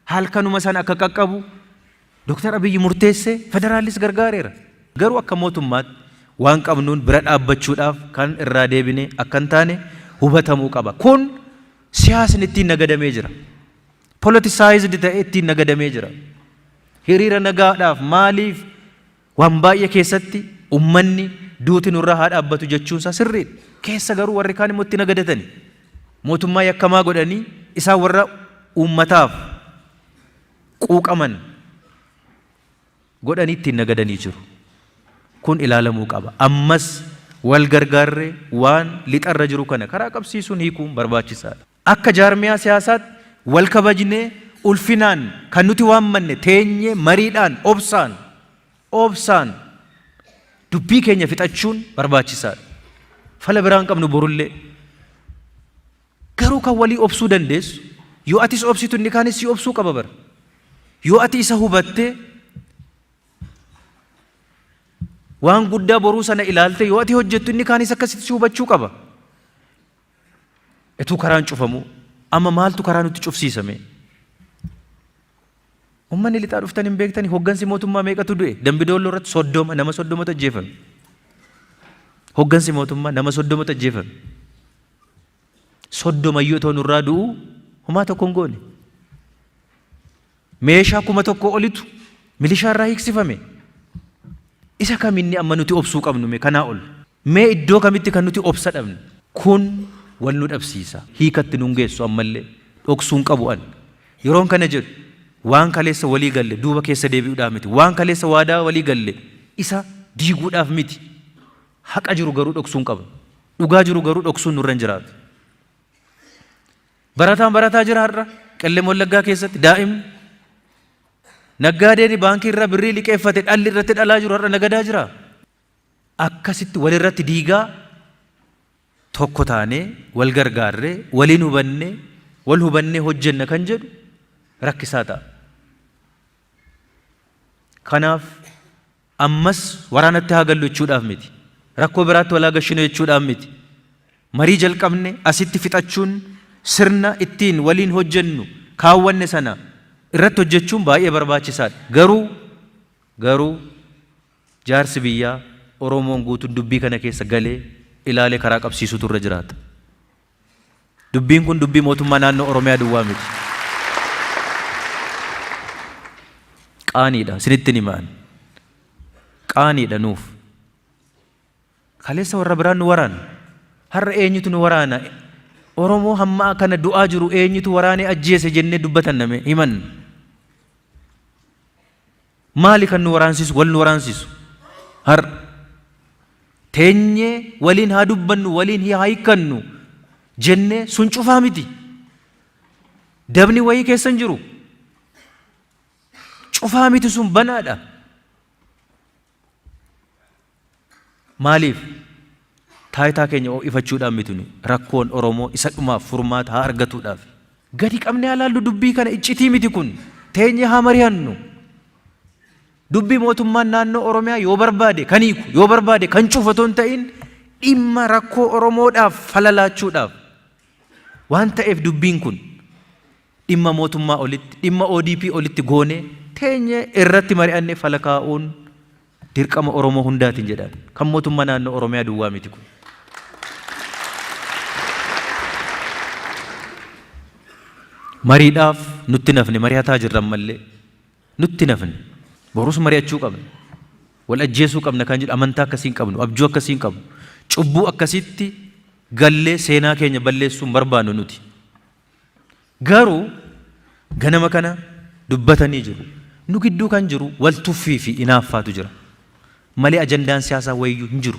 halkanuma sana akka qaqqabu Dooktar Abiyyi murteessee federaallis gargaareera. Garuu akka mootummaatti waan qabnuun bira dhaabbachuudhaaf kan irraa deebine akka hin taane hubatamuu qaba. Kun siyaasni ittiin nagadamee jira. Politicized ta'ee ittiin nagadamee jira. Hiriira nagaadhaaf maaliif waan baay'ee keessatti ummanni duuti nurraa haa dhaabbatu jechuun isaa sirriidha. Keessa garuu warri kaan immoo itti nagadatani. Mootummaa yakkamaa godhanii isaan warra uummataaf quuqaman godhanii ittiin nagadanii jiru. Kun ilaalamuu qaba. Ammas wal gargaarree waan lixarra jiru kana karaa qabsiisuun hiikuun barbaachisaadha. Akka jaarmiyaa siyaasaatti wal kabajnee, ulfinaan kan nuti waammanne teenyee mariidhaan, obsaan obsaan dubbii keenya fixachuun barbaachisaadha. Fala biraan qabnu borullee. Garuu kan walii obsuu dandeessu yoo atis obsitu, inni kaanis si obsuu qaba bara. Yoo ati isa hubattee, waan guddaa boruu sana ilaalte yoo ati hojjettu, inni kaanis akkasitti si hubachuu qaba. Etuu karaan cufamu, amma maaltu karaa nutti cufsiisame? Uummanni lixaa dhuftan hin beektani, hoggansi mootummaa meeqatu du'e? Dambidolloo irratti 30, nama 30tu ajjeefame. Hoggansi mootummaa nama 30tu ajjeefame. 30yyuu otoo nurraa du'u homaa tokko hin goone. Meeshaa 1000 olitu milishaa irraa hiiksifame. Isa kaminni amma nuti obsuu qabnu mee kanaa ol? Mee iddoo kamitti kan nuti obsa dhabne? Kun wal nu dhabsiisa. Hiikatti nun geessu ammallee dhoksuun qabu an. Yeroon kana jedhu waan kaleessa walii galle duuba keessa deebi'uudhaaf miti. Waan kaleessa waadaa walii galle isa diiguudhaaf miti. Haqa jiru garuu dhoksuun qabnu. Dhugaa jiru garuu dhoksuun nurra hin jiraatu. Barataan barataa jira har'a Qellem Wallaggaa keessatti daa'imni. Naggaadeen baankii irraa birrii liqeeffate dhalli irratti dhalaa jiru har'a nagadaa jira. Akkasitti walirratti diigaa tokko taanee, wal gargaarree, waliin hubannee, wal hubannee hojjenna kan jedhu rakkisaa ta'a. Kanaaf Ammas waraanatti haa gallu jechuudhaaf miti. Rakkoo biraatti wal haa gashinu jechuudhaaf miti. Marii jalqabne asitti fixachuun sirna ittiin waliin hojjennu kaawwanne sana irratti hojjechuun baay'ee barbaachisaadha. Garuu garuu jaarsi biyyaa Oromoon guutuun dubbii kana keessa galee ilaalee karaa qabsiisuutu irra jiraata. Dubbiin kun dubbii mootummaa naannoo Oromiyaa duwwaa miti. Qaaniidha isinitti hima ani. Qaaniidha nuuf. Kaleessa warra biraan nu waraana. Har'a eenyutu nu waraana? Oromoo hamma kana du'aa jiru eenyutu waraanee ajjeese jennee dubbatan name himan. Maali kan nu waraansisu wal nu waraansisu? Har'a teenyee waliin haa dubbannu waliin haa hiikkannu jennee sun cufaa miti. Dabni wayii keessa hin jiru. Cufaa miti sun banaadha. Maaliif? Taayitaa keenya ho'ifachuudhaan miti nuyi. Rakkoon Oromoo isa dhumaaf furmaata haa argatuudhaaf. Gadi qabnee haa laallu dubbii kana iccitii miti kun. Teenyee haa mari'annu. Dubbii mootummaan naannoo Oromiyaa yoo barbaade kan hiiku, yoo barbaade kan cufu otoo hin ta'in dhimma rakkoo Oromoodhaaf fala laachuudhaaf waan ta'eef dubbiin kun dhimma mootummaa olitti, dhimma ODP olitti goonee teenyee irratti mari'annee fala kaa'uun dirqama Oromoo hundaatiin jedhaan. Kan mootummaa naannoo Oromiyaa duwwaa miti kun. Mariidhaaf nutti nafne mari'ataa jirra ammallee. Nutti nafne. Borus mari'achuu qabna. Wal ajjeesuu qabna kan jedhu amantaa akkasii hin qabnu, abjuu akkasii hin qabnu. Cubbuu akkasitti gallee seenaa keenya balleessuu hin barbaannu nuti. Garuu ganama kana dubbatanii jiru. Nu gidduu kan jiru wal tuffii fi inaaffaatu jira. Malee ajandaan siyaasaa wayiyyuu hin jiru.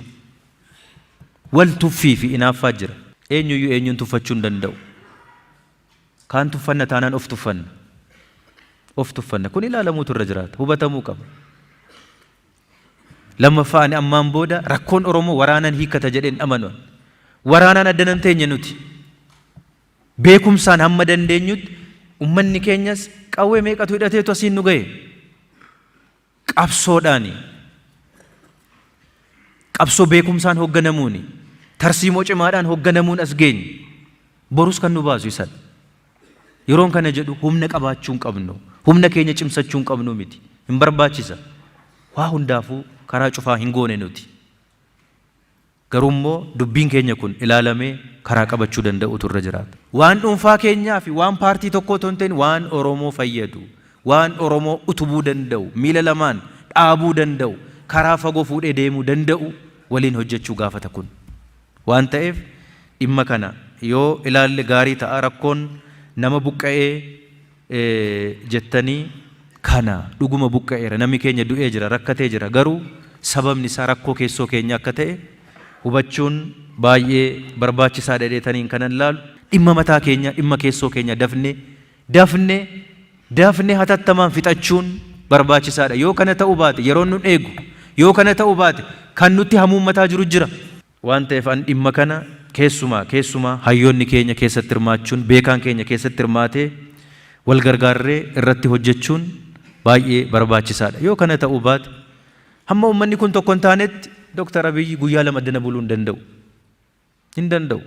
Wal tuffii fi inaaffaa jira. Eenyuyyuu eenyuun tuffachuu hin danda'u. Kaan tuffanna taanaan of tuffanna. Of tuffanna. Kun ilaalamuutu irra jiraata. Hubatamuu qaba. Lammaffaa ani ammaan booda rakkoon Oromoo waraanaan hiikkata jedheen hin amanu. Waraanaan addana hin teenye nuti. Beekumsaan hamma dandeenyutti ummanni keenyas qawwee meeqatu hidhateetu asiin nu gahe. Qabsoodhaani. Qabsoo beekumsaan hoogganamuuni. Tarsiimoo cimaadhaan hoogganamuun as geenye. Borus kan nu baasu isadha. Yeroon kana jedhu humna qabaachuu hin qabnu. Humna keenya cimsachuu hin qabnu miti. Hin barbaachisa. Waa hundaafuu karaa cufaa hin goone nuti. Garuu immoo dubbiin keenya kun ilaalamee karaa qabachuu danda'uutu irra jiraata. Waan dhuunfaa keenyaa fi waan paartii tokkoo otoo hin ta'in waan Oromoo fayyadu, waan Oromoo utubuu danda'u, miila lamaan dhaabuu danda'u, karaa fagoo fuudhee deemuu danda'u waliin hojjechuu gaafata kun. Waan ta'eef dhimma kana yoo ilaalle gaarii ta'a. Rakkoon nama buqqa'ee jettanii kana dhuguma buqqa'eera, namni keenya du'ee jira, rakkatee jira. Garuu sababni isaa rakkoo keessoo keenyaa akka ta'e hubachuun baay'ee barbaachisaadha jedheetaniin kanan laalu. Dhimma mataa keenyaa, dhimma keessoo keenyaa dafnee dafnee dafnee hatattamaan fixachuun barbaachisaadha. Yoo kana ta'uu baate yeroon nun eegu, yoo kana ta'uu baate kan nutti hamuummataa jiru jira. Waan ta'eef an dhimma kana keessumaa keessumaa hayyoonni keenya keessatti hirmaachuun, beekaan keenya keessatti hirmaatee wal gargaarree irratti hojjechuun baay'ee barbaachisaadha. Yoo kana ta'uu baate hamma uummanni kun tokko hin taanetti Dr. Abiyyi guyyaa lama addana buluu hin danda'u. Hin danda'u.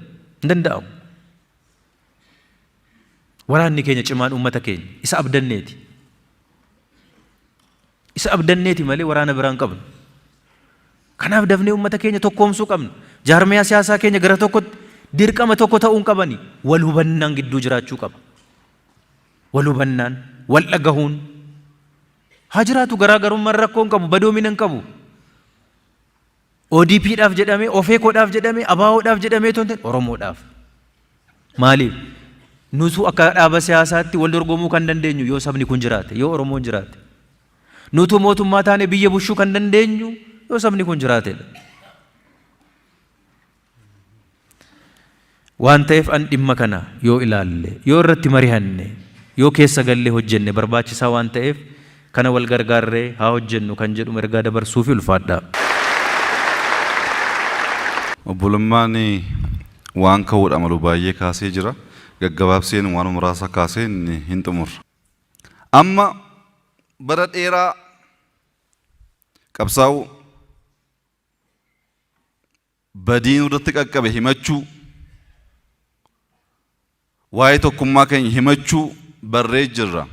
Hin danda'amu. Waraanni keenya cimaan uummata keenya isa abdanneeti. Isa abdanneeti malee waraana biraa hin qabnu. Kanaaf dafnee uummata keenya tokkoomsuu qabna. Jaarmiyaa siyaasaa keenya gara tokkotti dirqama tokko ta'uu hin qabani. Wal hubannaan gidduu jiraachuu qaba. Wal hubannaan, wal dhagahuun haa jiraatu garaagarummaan rakkoo hin qabu, badoomina hin qabu. ODPdhaaf jedhamee, OFEKOdhaaf jedhamee, ABOdhaaf jedhamee otoo hin ta'in Oromoodhaaf. Maaliif? Nutu akka dhaaba siyaasaatti wal dorgomuu kan dandeenyu yoo sabni kun jiraate, yoo Oromoon jiraate. Nutu mootummaa taane biyya bushuu kan dandeenyu yoo sabni kun jiraatedha. Waan ta'eef an dhimma kana yoo ilaalle, yoo irratti marihanne, yoo keessa gallee hojjenne barbaachisaa waan ta'eef kana wal gargaarree haa hojjennu kan jedhu ergaa dabarsuufi ulfaadhaa. Obbo Lammaan waan ka'uudha malu baay'ee kaasee jira. Gaggabaabseen waan muraasa kaaseen hin xumurra. Amma bara dheeraa Qabsaa'uu, badii nurratti qaqqabe himachuu, waa'ee tokkummaa keenya himachuu barree jirra.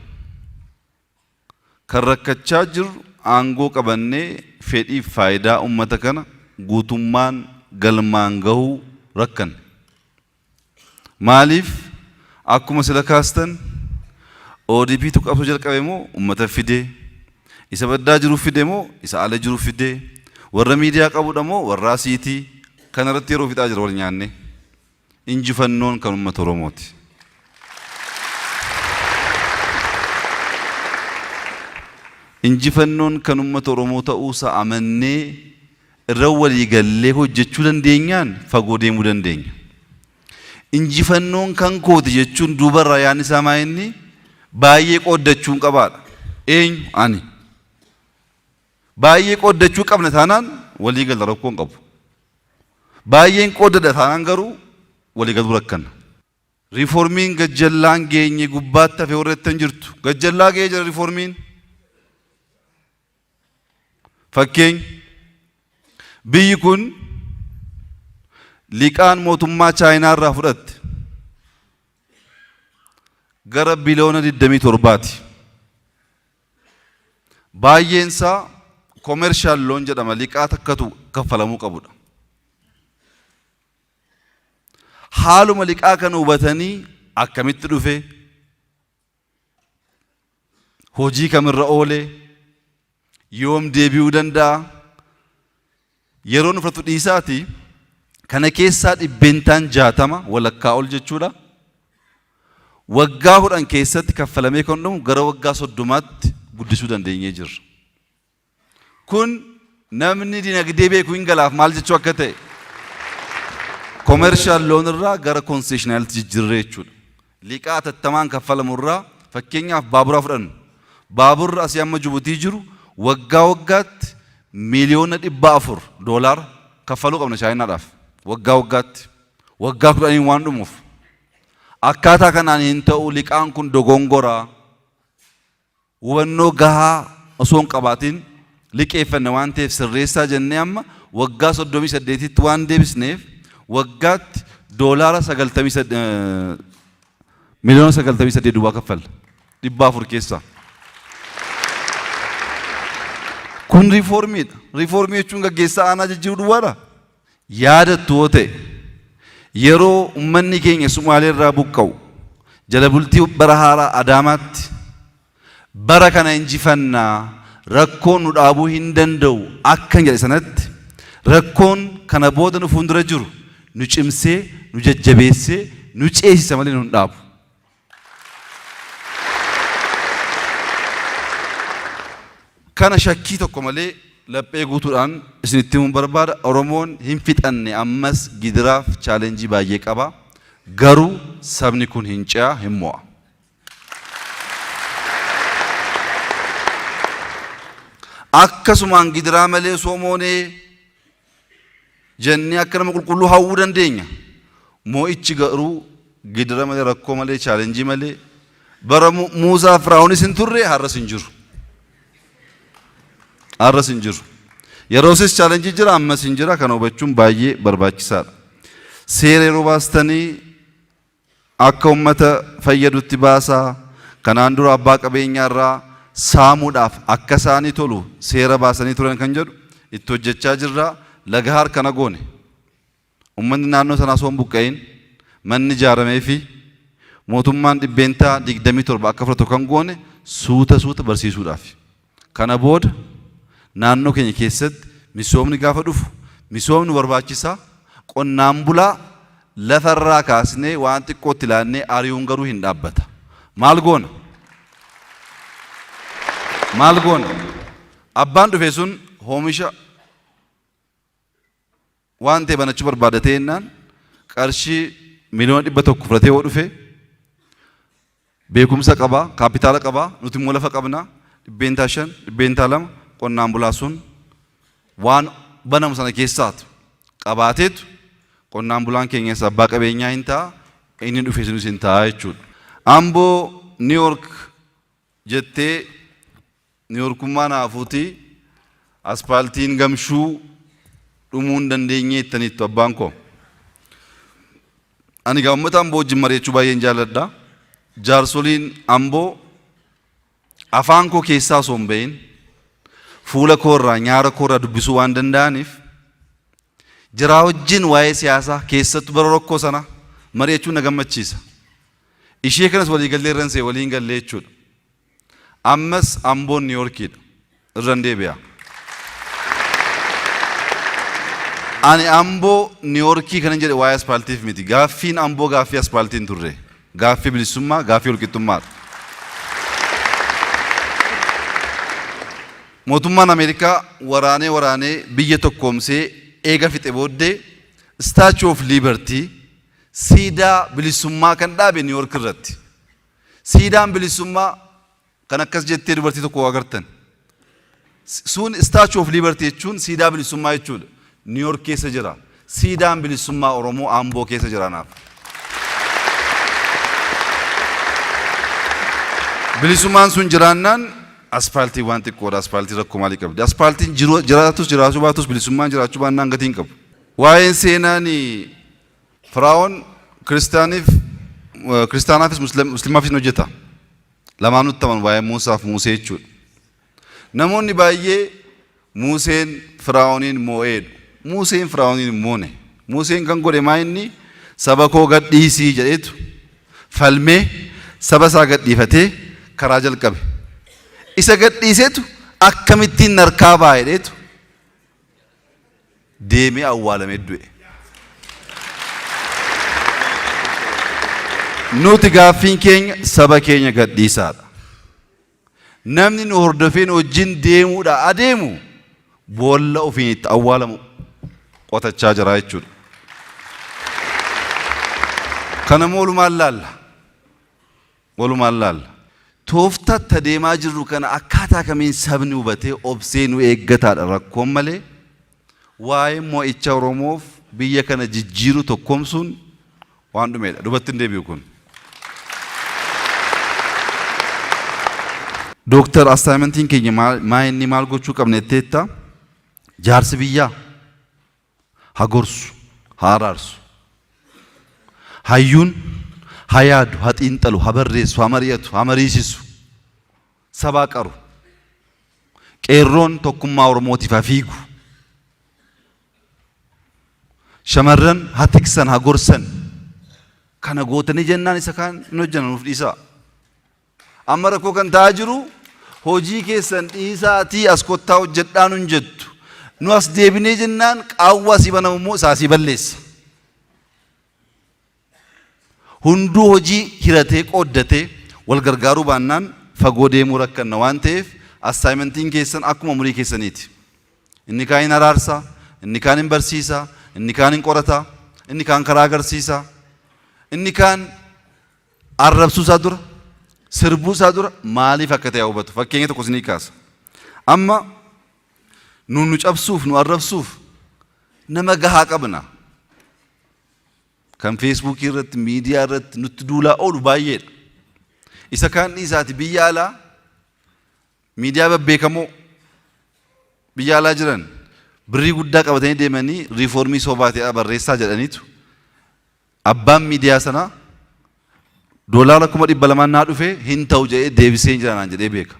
Kan rakkachaa jirru aangoo qabannee fedhiif faayidaa uummata kana guutummaan galmaan gahuu rakkanne. Maaliif akkuma sila kaastan ODPtu qabsoo jalqabe moo uummata fidee, isa baddaa jiru fide moo isa ala jiru fidee, warra miidiyaa qabudha moo warra asiitii, kanarratti yeroo fixaa jira wal nyaanne. Injifannoon kan uummata Oromooti. Injifannoon kan uummata Oromoo ta'uusaa amannee irra walii gallee hojjechuu dandeenyaan fagoo deemuu dandeenya. Injifannoon kan kooti jechuun duubarraa yaadni isaa maa inni baay'ee qooddachuun qabaadha. Eenyu? Ani. Baay'ee qooddachuu qabna taanaan walii galla, rakkoo hin qabu. Baay'een qooddadha taanaan garuu walii galuu rakkanna. Riiformiin gajjallaan geenye gubbaatti hafe warra jettan jirtu. Gajjallaa ga'ee jira riiformiin. Fakkeenya, biyyi kun liqaan mootummaa Chaayinaa irraa fudhatte gara biliyoona 27ti. Baay'een isaa commercial loan jedhama, liqaa takkatu kaffalamuu qabudha. Haaluma liqaa kana hubatanii akkamitti dhufe, hojii kamirra oolee, yoom deebi'uu danda'a, yeroo nu fudhatu dhiisaati, kana keessaa 60% walakkaa ol jechuudha. Waggaa 10 keessatti kaffalamee kan dhumu gara waggaa 30tti guddisuu dandeenyee jirra. Kun namni dinagdee beeku hin galaaf maal jechuu akka ta'e. Commercial loan irraa gara concessionalitti jijjiirree jechuudha. Liqaa hatattamaan kaffalamu irraa, fakkeenyaaf baaburaa fudhannu. Baaburri asii amma Jibuutii jiru waggaa waggaatti $400,000,000 kaffaluu qabna Chaayinaadhaaf. Waggaa waggaatti. Waggaa 10n waan dhumuuf. Akkaataa kanaan hin ta'u, liqaan kun dogongoraa. Hubannoo gahaa osoo hin qabaatin liqeeffanne waan ta'eef sirreessaa jennee amma waggaa 38tti waan deebisneef waggaatti $98 million duwwaa kaffalla. 400 keessaa. Kun riifoormiidha. Riifoormii jechuun gaggeessaa aanaa jijjiiruu duwwaadha. Yaadattu yoo ta'e, yeroo uummanni keenya Sumaalee irraa buqqa'u jala bultii bara haaraa Adaamaatti bara kana injifannaa, rakkoon nu dhaabuu hin danda'u akkan jedhe sanatti, rakkoon kana booda nu fuuldura jiru nu cimsee, nu jajjabeessee, nu ceesisa malee nu hin dhaabu. Kana shakkii tokko malee laphee guutuudhaan isinitti himuun barbaada. Oromoon hin fixanne, ammas gidiraaf challenge baay'ee qaba. Garuu sabni kun hin ce'a, hin mo'a. Akkasumaan gidiraa malee soomoonee jennee akka nama qulqulluu hawwuu dandeenya. Mo'ichi garuu gidira malee, rakkoo malee, challenge malee bara Muusaa Firaa'onis hin turre, har'as hin jiru. Har'as hin jiru. Yeroosis challenge jira, ammas hin jira. Kana hubachuun baay'ee barbaachisaadha. Seera yeroo baastanii akka uummata fayyadutti baasaa. Kanaan dura abbaa qabeenyaa irraa saamuudhaaf akka isaanii tolu seera baasanii turan kan jedhu itti hojjechaa jirra. Laga kana goone. Uummanni naannoo sanaa osoo hin buqqa'in manni ijaaramee fi mootummaan 27% akka fudhatu kan goone suuta suuta barsiisuudhaaf. Kana booda naannoo keenya keessatti misoomni gaafa dhufu, misoomni barbaachisaa, qonnaan bulaa lafarraa kaasnee waan xiqqootti ilaannee ari'uun garuu hin dhaabbata. Maal goona? Maal goona? Abbaan dhufe sun oomisha waan ta'e banachuu barbaadatee jennaan qarshii 100,000,000 fudhatee yoo dhufe, beekumsa qabaa, kaapitaala qabaa, nuti immoo lafa qabnaa, 5%, 2% qonnaan bulaa sun waan banamu sana keessaatu qabaateetu qonnaan bulaan keenyas abbaa qabeenyaa hin ta'a, inni dhufe sunis hin ta'a jechuudha. Amboo New York jettee New Yorkummaa naafuutii. Aspaaltiin Gamshuu dhumuu hin dandeenye jettaniittu abbaan koo. Ani egaa uummata Amboo wajjin mari'achuu baay'een jaalladha. Jaarsoliin Amboo afaan koo keessaa osoo hin bahin fuula koo irraa nyaara koo irraa dubbisuu waan danda'aniif jiraa wajjin waa'ee siyaasaa keessattuu bara rakkoo sana mari'achuun na gammachiisa. Ishee kanas waliigallee irran see waliin gallee jechuudha. Ammas Amboon Niiyorkiidha. Irran deebi'a. Ani Amboo Niiyorkii kanan jedhe waa'ee aspaaltiif miti. Gaaffiin Amboo gaaffii aspaaltii hin turre. Gaaffii bilisummaa, gaaffii walqixxummaadha. Mootummaan Ameerikaa waraanee waraanee biyya tokkoomsee eega fixe booddee Statue of Liberty, siidaa bilisummaa kan dhaabe Niiyork irratti. Siidaan bilisummaa kan akkas jettee dubartii tokko agartan. Sun Statue of Liberty jechuun siidaa bilisummaa jechuudha. New York keessa jira. Siidaan bilisummaa Oromoo Amboo keessa jira naaf. Bilisummaan sun jiraannaan aspaaltiin waan xiqqoodha. Aspaaltiin rakkoo maalii qabdi? Aspaaltiin jiraatus jiraachuu baatus bilisummaan jiraachuu baannaan gatii hin qabu. Waa'een seenaan Firaa'oon kiristaaniif kiristaanaafis musliimaafis ni hojjeta. Lamaanutti amanu waa'ee Muusaaf Muusee jechuudha. Namoonni baay'ee Muuseen Firaa'ooniin moo'eedhu. Muuseen Firaa'ooniin hin moone. Muuseen kan godhe maa inni saba koo gadhiisii jedheetu falmee saba isaa gadhiifatee karaa jalqabe. Isa gadhiiseetu akkamittiin narkaa ba'a jedheetu deemee awwaalamee du'e. Nuti gaaffiin keenya saba keenya gadhiisaadha. Namni nu hordofee nu wajjin deemuudha adeemu boolla ofiin itti awwaalamu qotachaa jira jechuudha. Kanammoo walumaan laalla. Walumaan laalla. Tooftaa itti adeemaa jirru kana akkaataa kamiin sabni hubatee obsee nu eeggataadha rakkoon malee waa'ee mo'icha Oromoof biyya kana jijjiiruu tokkoomsuun waan dhumeedha. Dubatti hin deebi'u kun. Dooktar, assignmentiin keenya maa inni maal gochuu qabna jetteetta? Jaarsi biyyaa ha gorsu, ha araarsu. Hayyuun ha yaadu, ha xiinxalu, ha barreessu, ha mari'atu, ha mariisisu. Sabaa qaru. Qeerroon tokkummaa Oromootiif ha fiigu. Shamarran ha tiksan, ha gorsan. Kana gootanii jennaan isa kaan hin hojjanna, nuuf dhiisaa. Amma rakkoo kan ta'aa jiru hojii keessan dhiisaatii as kottaa hojjedhaa nun jettu. Nu as deebinee jennaan qaawwa asii banamu immoo isaa asii balleessa. Hunduu hojii hiratee qooddatee wal gargaaruu baannaan fagoo deemuu rakkanna waan ta'eef assignmentiin keessan akkuma umurii keessaniiti. Inni kaan hin araarsa, inni kaan hin barsiisa, inni kaan hin qorata, inni kaan karaa agarsiisa, inni kaan arrabsuu isaa dura, sirbuu isaa dura maaliif akka ta'e hubatu. Fakkeenya tokko isinii kaasa. Amma nu nu cabsuuf, nu arrabsuuf nama gahaa qabna. Kan Feesbuukii irratti, miidiyaa irratti nutti duulaa oolu baay'eedha. Isa kaan dhiisaati biyya alaa miidiyaa babbeekamoo biyya alaa jiran birrii guddaa qabatanii deemanii riifoormii sobaa ta'e barreessaa jedhaniitu abbaan miidiyaa sanaa doolaara 200,000 naa dhufee hin ta'u jedhee deebisee hin jira naan jedhee beeka.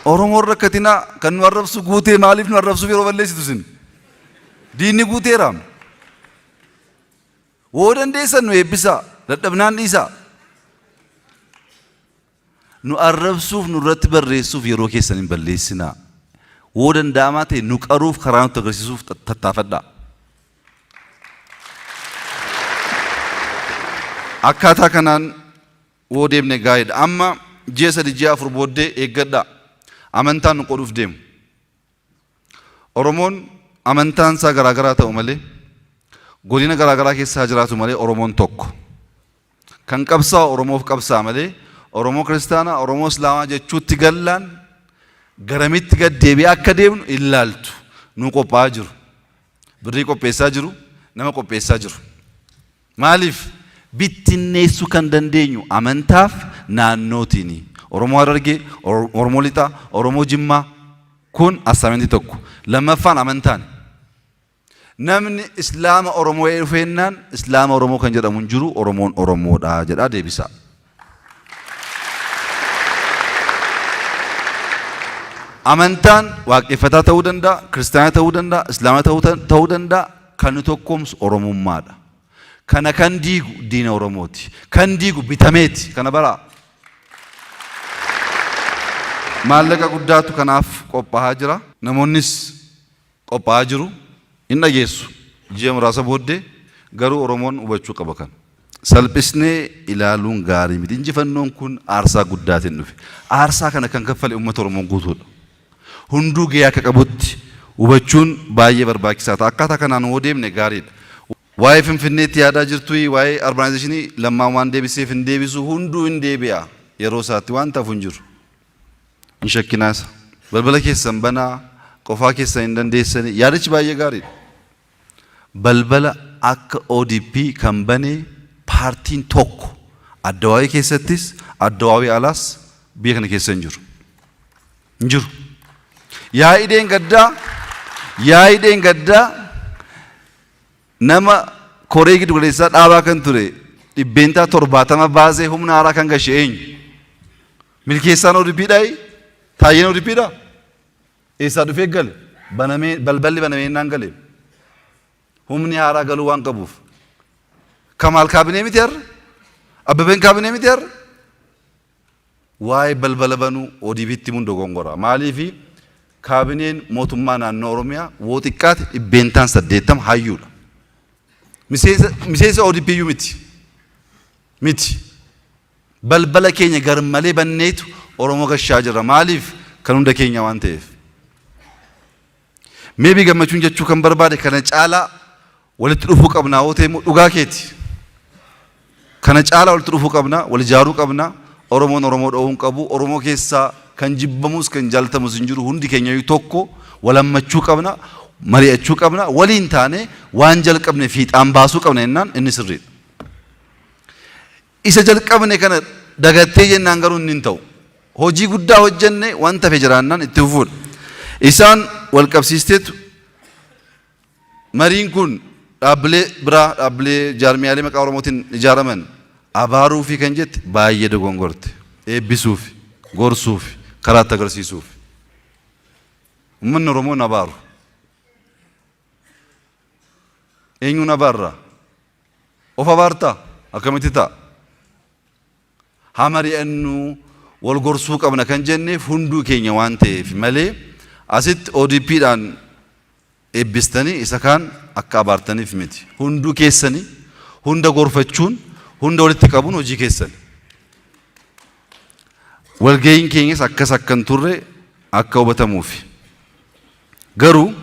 Oromoon rakkatinaa kan nu arrabsu guutee maaliif nu arrabsuuf yeroo balleessitu isin? Diinni guuteera. Woo dandeessan nu eebbisaa, dadhabnaan dhiisaa. Nu arrabsuuf nurratti barreessuuf yeroo keessan hin balleessinaa. Woo danda'amaa ta'e nu qaruuf karaa nutti agarsiisuuf tattaafadhaa. Akkaataa kanaan woo deemne gaariidha. Amma ji'a 3 ji'a 4 booddee eeggadhaa. Amantaan nu qoduuf deemu. Oromoon amantaan isaa garaagaraa ta'u malee, godina garaagaraa keessa haa jiraatu malee Oromoon tokko. Kan qabsaa'u Oromoof qabsaa'a malee Oromoo kiristaanaa, Oromoo Islaamaa jechuutti gallaan garamitti gad deebi'ee akka deemnu ilaaltu. Nuu qophaa'aa jiru. Birrii qopheessaa jiru, nama qopheessaa jiru. Maaliif? Bittinneessuu kan dandeenyu amantaaf naannootiini. Oromoo Harargee, Oromoo Lixaa, Oromoo Jimmaa kun assignmentii tokko. Lammaffaan amantaan. Namni Islaama Oromoo dhufeennaan Islaama Oromoo kan jedhamu hin jiru, Oromoon Oromoodha jedhaa deebisaa. Amantaan waaqeffataa ta'uu danda'a, kiristaana ta'uu danda'a, Islaama ta'uu danda'a, kan nu tokkoomsu Oromummaadha. Kana kan diigu diina Oromooti. Kan diigu bitameeti. Kana baraa. Maallaqa guddaatu kanaaf qophaa'aa jira. Namoonnis qophaa'aa jiru. Hin dhageessu. Ji'a muraasa booddee garuu Oromoon hubachuu qaba kana. Salphisnee ilaaluun gaarii miti. Injifannoon kun aarsaa guddaatiin dhufe. Aarsaa kana kan kaffale uummata Oromoo guutuudha. Hunduu gahee akka qabutti hubachuun baay'ee barbaachisaa ta'a. Akkaataa kanaan hoo deemne gaariidha. Waa'ee Finfinneetti yaadaa jirtuyi, waa'ee urbanization Lammaan waan deebiseef hin deebisu, hunduu hin deebi'a. Yeroo isaatti waan tafu hin jiru. Hin shakkinaa isa. Balbala keessan banaa, qofaa keessan hin dandeessani. Yaadichi baay'ee gaariidha. Balbala akka ODP kan bane paartiin tokko addawaawii keessattis addawaawii alaas biyya kana keessa hin jiru. Hin jiru. Yaa'ii dheengaddaa yaa'ii dheengaddaa nama koree giddu galeessaa dhaabaa kan ture 70% baasee humna haaraa kan gashe eenyu? Milkeessaan ODP dhaayi? Taayyeen ODP dhaa? Eessaa dhufee gale? Banamee balballi banamee innaan gale. Humni haaraa galuu waan qabuuf. Kamaal kaabinee miti har'a? Abbabeen kaabinee miti har'a? Waa'ee balbala banuu ODPtti himuun dogongora. Maaliifi kaabineen mootummaa naannoo Oromiyaa woo xiqqaate 80% hayyuudha. Miseensa ODP iyyuu miti. Miti. Balbala keenya garmalee banneetu Oromoo gashaa jirra. Maaliif? Kan hunda keenya waan ta'eef. Maybe Gammachuun jechuu kan barbaade kana caalaa walitti dhufuu qabnaa yoo ta'e immoo dhugaa keeti. Kana caalaa walitti dhufuu qabna, wal ijaaruu qabna. Oromoon Oromoo dhowwuu hin qabu. Oromoo keessaa kan jibbamus kan jaalatamus hin jiru. Hundi keenya iyyuu tokko wal hammachuu qabna, mari'achuu qabna, waliin taane waan jalqabne fiixaan baasuu qabna jennaan inni sirriidha. Isa jalqabne kana dagattee jennaan garuu inni hin ta'u. Hojii guddaa hojjenne wanta hafe jiraannaan itti fufuudha. Isaan wal qabsiisteetu mariin kun dhaabbilee biraa dhaabbilee jaarmiyaalee maqaa Oromootiin ijaaraman abaaruufi kan jette baay'ee dogongorte. Eebbisuufi, gorsuufi, karaatti agarsiisuufi. Uummanni Oromoo hin abaaru. Eenyuun abaarra? Of abaartaa? Akkamitti ta'a? Haa mari'annu, wal gorsuu qabna kan jenneef hunduu keenya waan ta'eef malee asitti ODPdhaan eebbistanii isa kaan akka abaartaniif miti. Hunduu keessanii hunda gorfachuun, hunda walitti qabuun hojii keessani. Walga'iin keenyas akkas akka hin turre akka hubatamuufi. Garuu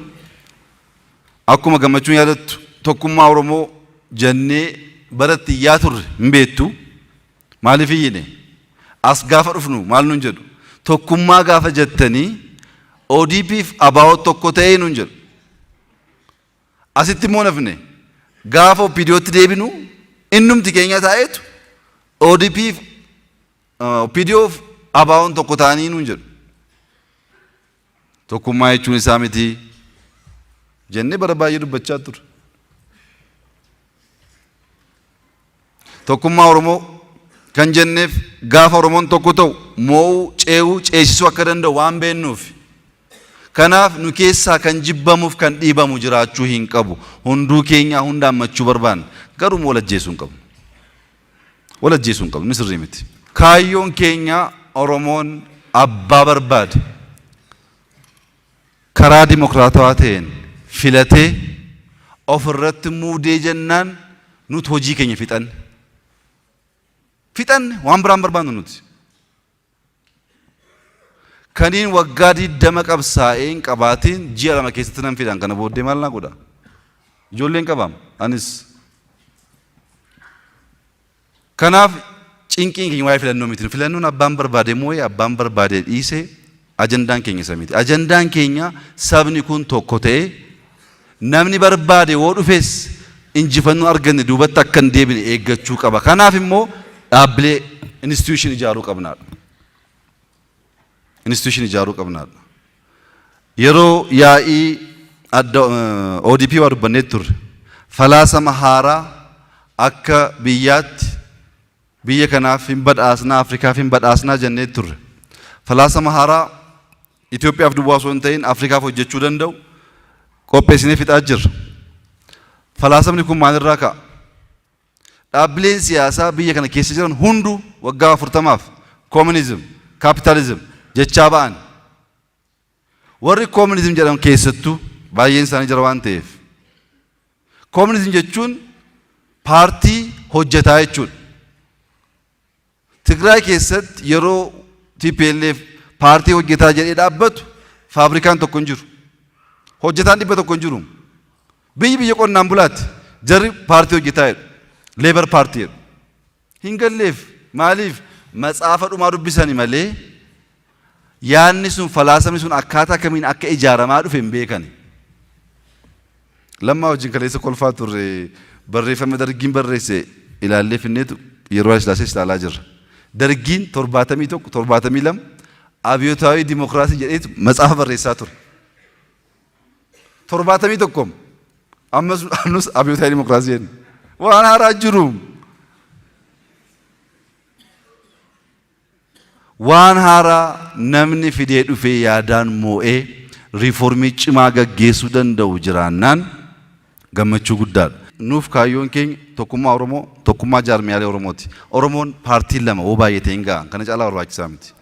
akkuma Gammachuun yaadattu tokkummaa Oromoo jennee baratti iyyaa turre hin beektu. Maaliif iyyine? As gaafa dhufnu maal nuun jedhu? Tokkummaa gaafa jettanii ODP fi ABO tokko ta'ee nuun jedhu. Asitti immoo nafne gaafa OPDOtti deebinu innumti keenya taa'eetu ODP fi OPDO fi ABOn tokko ta'anii nuun jedhu. Tokkummaa jechuun isaa miti jennee bara baay'ee dubbachaa turre. Tokkummaa Oromoo kan jenneef gaafa Oromoon tokko ta'u moo'uu, ce'uu, ceesisuu akka danda'u waan beeknuuf. Kanaaf nu keessaa kan jibbamuuf kan dhiibamu jiraachuu hin qabu. Hunduu keenyaa hunda hammachuu barbaanna. Garuu wal ajjeesuu hin qabnu. Wal ajjeesuu hin qabnu. Inni sirrii miti. Kaayyoon keenya Oromoon abbaa barbaade karaa dimokiraatawaa ta'een filatee of irratti muudee jennaan nuti hojii keenya fixanne. Fixanne, waan biraan barbaannu nuti. Kaniin waggaa 20 qabsaa'ee hin qabaatiin ji'a 2 keessatti nan fidan, kana booddee maal naa godha? Ijoolleen qabaam anis. Kanaaf cinqiin keenya waa'ee filannoo miti. Filannoon abbaan barbaade moo'ee abbaan barbaade dhiise ajandaan keenya isa miti. Ajandaan keenya sabni kun tokko ta'ee namni barbaade woo dhufes injifannoo arganne duubatti akka hin deebine eeggachuu qaba. Kanaaf immoo dhaabbilee institution ijaaruu qabnaadha. Institution ijaaruu qabnaadha. Yeroo yaa'ii adda ODP waa dubbannee turre. Falaasama haaraa akka biyyaatti biyya kanaaf hin badhaasnaa, Afrikaaf hin badhaasnaa jennee turre. Falaasama haaraa Itoophiyaaf duwwaa osoo hin ta'in Afrikaaf hojjechuu danda'u qopheessinee fixaa jirra. Falaasamni kun maalirraa ka'a? Dhaabbileen siyaasaa biyya kana keessa jiran hunduu waggaa 40f communism, capitalism jechaa ba'an. Warri communism jedhan keessattuu baay'een isaanii jira waan ta'eef. Communism jechuun paartii hojjetaa jechuudha. Tigraay keessatti yeroo TPLF paartii hojjetaa jedhee dhaabbatu faabrikaan tokko hin jiru. Hojjetaan 100 hin jiru. Biyyi biyya qonnaan bulaati. Jarri paartii hojjetaa jedhu. Labor Party jedhu. Hin galleef. Maaliif? Matsaafa dhumaa dubbisani malee yaadni sun, falaasamni sun akkaataa kamiin akka ijaaramaa dhufe hin beekani. Lammaa wajjin kaleessa kolfaa turre, barreeffama Dargiin barreesse ilaallee finneetu yeroo Haayilasillaasee ilaalaa jirra. Dargiin 71, 72 abiyyootawii dimokiraasii jedheetu matsaafa barreessaa ture. 71 ammas nus abiyyootawii dimokiraasii jenna. Waan haaraa jiru. Waan haaraa namni fidee dhufee yaadaan moo'ee riiformii cimaa gaggeessuu danda'u jiraannaan gammachuu guddaadha. Nuuf kaayyoon keenya tokkummaa Oromoo, tokkummaa jaarmiyaalee Oromooti. Oromoon paartiin lama hoo baay'ate hin ga'an. Kana caalaa barbaachisaa miti.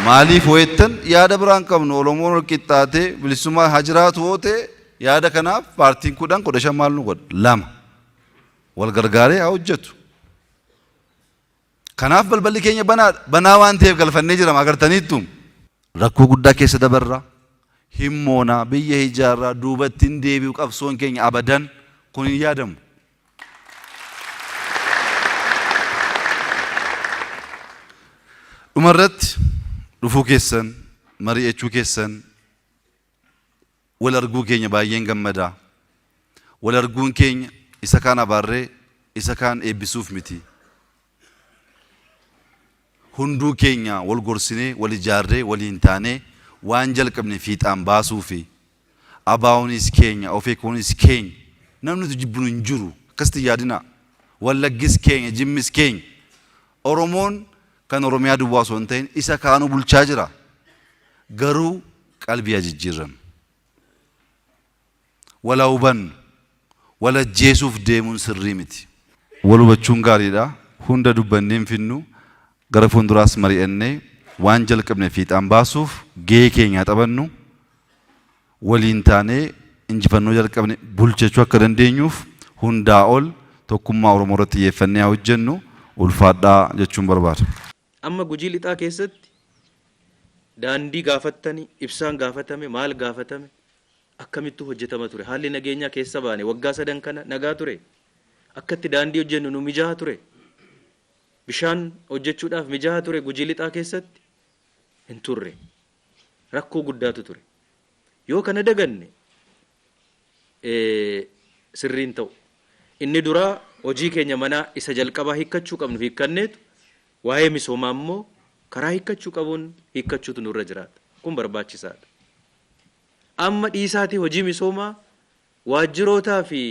Maaliif hoo jettan, yaada biraan qabnu. Oromoon wal qixxaatee bilisummaa haa jiraatu hoo ta'e, yaada kanaaf paartiin 10, 15 maal nu godha? Lama. Wal gargaaree haa hojjetu. Kanaaf balballi keenya banaadha. Banaa waan ta'eef galfannee jirama agartaniittu. Rakkoo guddaa keessa dabarra. Himmoonaa biyya ijaarraa, duubatti hin deebi'u qabsoon keenya abadan, kun hin yaadamu. Dhumarratti dhufuu keessan, mari'achuu keessan, wal arguu keenya baay'een gammadaa. Wal arguun keenya isa kaan abaarree isa kaan eebbisuuf miti. Hunduu keenya wal gorsinee, wal ijaarree, waliin taanee waan jalqabne fiixaan baasuu fi ABOnis keenya, OFCOnis keenya. Namni nuti jibbinu hin jiru. Akkasitti yaadinaa. Wallaggis keenya, Jimmis keenya. Oromoon kan Oromiyaa duwwaa osoo hin ta'in isa kaanuu bulchaa jira. Garuu qalbii haa jijjiirrannu. Wal haa hubannu. Wal ajjeesuuf deemuun sirrii miti. Wal hubachuun gaariidha. Hunda dubbannee hin finnu. Gara fuulduraas mari'annee waan jalqabne fiixaan baasuuf gahee keenya haa taphannu. Waliin taanee injifannoo jalqabne bulchachuu akka dandeenyuuf hundaa ol tokkummaa Oromoo irratti xiyyeeffannee haa hojjennu. Ulfaadhaa jechuun barbaada. Amma Gujii Lixaa keessatti daandii gaafattani, ibsaan gaafatame, maal gaafatame, akkamittu hojjetama ture? Haalli nageenyaa keessa baane waggaa sadan kana nagaa ture. Akkatti daandii hojjennu nu mijaa'aa ture. Bishaan hojjechuudhaaf mijaa'aa ture Gujii Lixaa keessatti? Hin turre. Rakkoo guddaatu ture. Yoo kana daganne sirriin ta'u. Inni duraa hojii keenya manaa isa jalqabaa hiikkachuu qabnu hiikkanneetu waa'ee misoomaa immoo karaa hiikkachuu qabuun hiikkachuutu nurra jiraata. Kun barbaachisaadha. Amma dhiisaatii hojii misoomaa waajjirootaa fi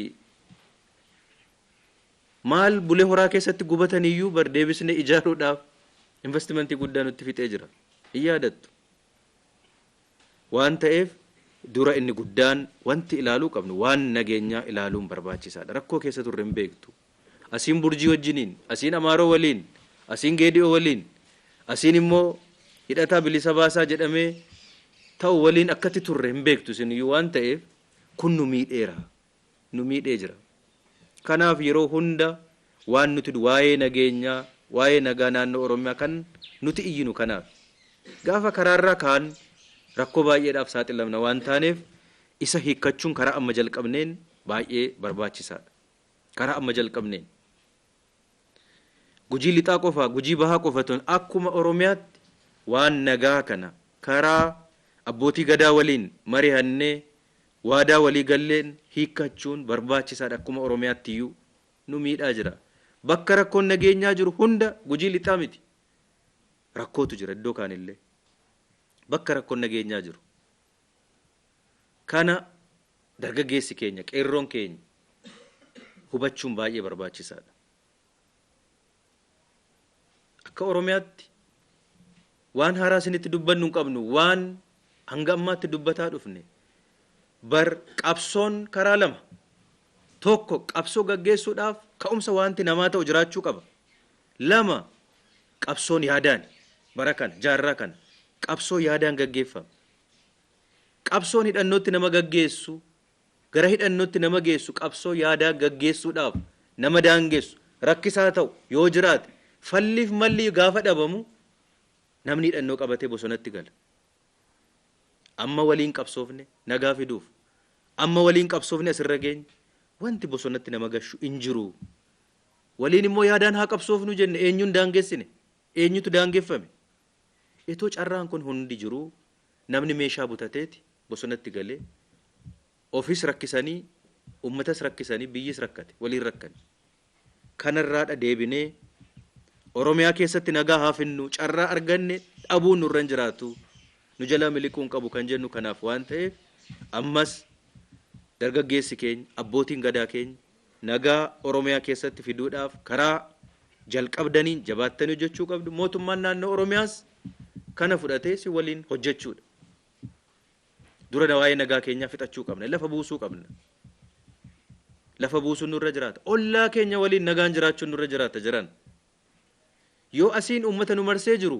maal Bulee Horaa keessatti gubatan iyyuu bar deebisnee ijaaruudhaaf investimentii guddaa nutti fixee jira. Hin yaadattu. Waan ta'eef dura inni guddaan wanti ilaaluu qabnu waan nageenyaa ilaaluun barbaachisaadha. Rakkoo keessa turre hin beektu. Asiin Burjii wajjiniin, asiin Amaaroo waliin, asiin Geedi'oo waliin, asiin immoo hidhataa bilisa baasaa jedhamee ta'u waliin akkatti turre hin beektu isin iyyuu. Waan ta'eef kun nu miidheera. Nu miidhee jira. Kanaaf yeroo hunda waan nuti waa'ee nageenyaa, waa'ee nagaa naannoo Oromiyaa kan nuti iyyinu kanaaf. Gaafa karaarraa kaan rakkoo baay'eedhaaf saaxilamna waan taaneef, isa hiikkachuun karaa amma jalqabneen baay'ee barbaachisaadha. Karaa amma jalqabneen. Gujii Lixaa qofa, Gujii Bahaa qofa tun akkuma Oromiyaatti waan nagaa kana karaa abbootii gadaa waliin marihannee, waadaa walii galleen hiikkachuun barbaachisaadha. Akkuma Oromiyaatti iyyuu nu miidhaa jira. Bakka rakkoon nageenyaa jiru hunda, Gujii Lixaa miti. Rakkootu jira iddoo kaanillee. Bakka rakkoon nageenyaa jiru. Kana dargaggeessi keenya, qeerroon keenya hubachuun baay'ee barbaachisaadha. Akka Oromiyaatti waan haaraa isinitti dubbannu hin qabnu, waan hanga ammaatti dubbataa dhufne. Bar qabsoon karaa lama. Tokko qabsoo gaggeessuudhaaf ka'umsa wanti namaa ta'u jiraachuu qaba. Lama qabsoon yaadaan bara kana jaarraa kana qabsoo yaadaan gaggeeffama. Qabsoon hidhannootti nama gaggeessu gara hidhannootti nama geessu qabsoo yaadaa gaggeessuudhaaf nama daangessu rakkisaa ta'u yoo jiraate falliif malli gaafa dhabamu namni hidhannoo qabatee bosonatti gala. Amma waliin qabsoofne nagaa fiduuf, amma waliin qabsoofne asirra geenye wanti bosonatti nama gashu hin jiru. Waliin immoo yaadaan haa qabsoofnu jenne eenyuun daangessine, eenyutu daangeffame? Itoo carraan kun hundi jiru namni meeshaa butateeti bosonatti galee ofis rakkisanii uummatas rakkisanii biyyis rakkate waliin rakkane. Kanarraadha deebinee Oromiyaa keessatti nagaa haa finnu, carraa arganne dhabuun nurra hin jiraatu, nu jalaa miliquun qabu kan jennu kanaaf waan ta'eef ammas dargaggeessi keenya abbootiin gadaa keenya nagaa Oromiyaa keessatti fiduudhaaf karaa jalqabdaniin jabaattanii hojjechuu qabdu. Mootummaan naannoo Oromiyaas kana fudhatee si waliin hojjechuudha. Dura waa'ee nagaa keenyaa fixachuu qabna, lafa buusuu qabna. Lafa buusuun nurra jiraata. Ollaa keenya waliin nagaan jiraachuun nurra jiraata jiran. Yoo asiin uummata nu marsee jiru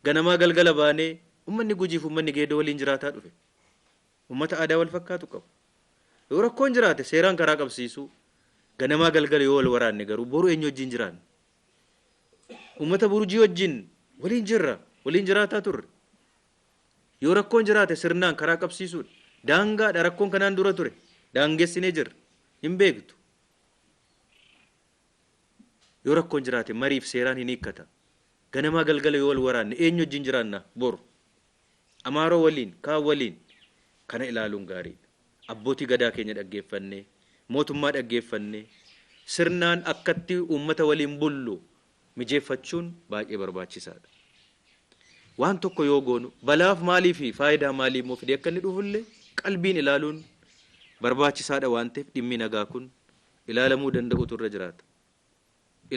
ganamaa galgala baanee uummanni Gujiif uummanni Geedoo waliin jiraataa dhufe. Uummata aadaa wal fakkaatu qabu. Yoo rakkoon jiraate seeraan karaa qabsiisuu, ganamaa galgala yoo wal waraanne garuu boru eenyu wajjin jiraanne? Uummata Burjii wajjin waliin jirra, waliin jiraataa turre. Yoo rakkoon jiraate sirnaan karaa qabsiisuudha. Daangaadha rakkoon kanaan dura ture. Daangessinee jirra. Hin beektu. Yoo rakkoon jiraate mariif seeraan hin hiikkata. Ganamaa galgala yoo wal waraanne eenyu wajjin jiraanna boru? Amaaroo waliin, kaan waliin kana ilaaluun gaariidha. Abbootii gadaa keenya dhaggeeffannee, mootummaa dhaggeeffannee, sirnaan akkatti uummata waliin bullu mijeeffachuun baay'ee barbaachisaadha. Waan tokko yoo goonu balaaf maalii fi faayidaa maalii immoo fidee akka inni dhufullee qalbiin ilaaluun barbaachisaadha waan ta'eef dhimmi nagaa kun ilaalamuu danda'utu irra jiraata.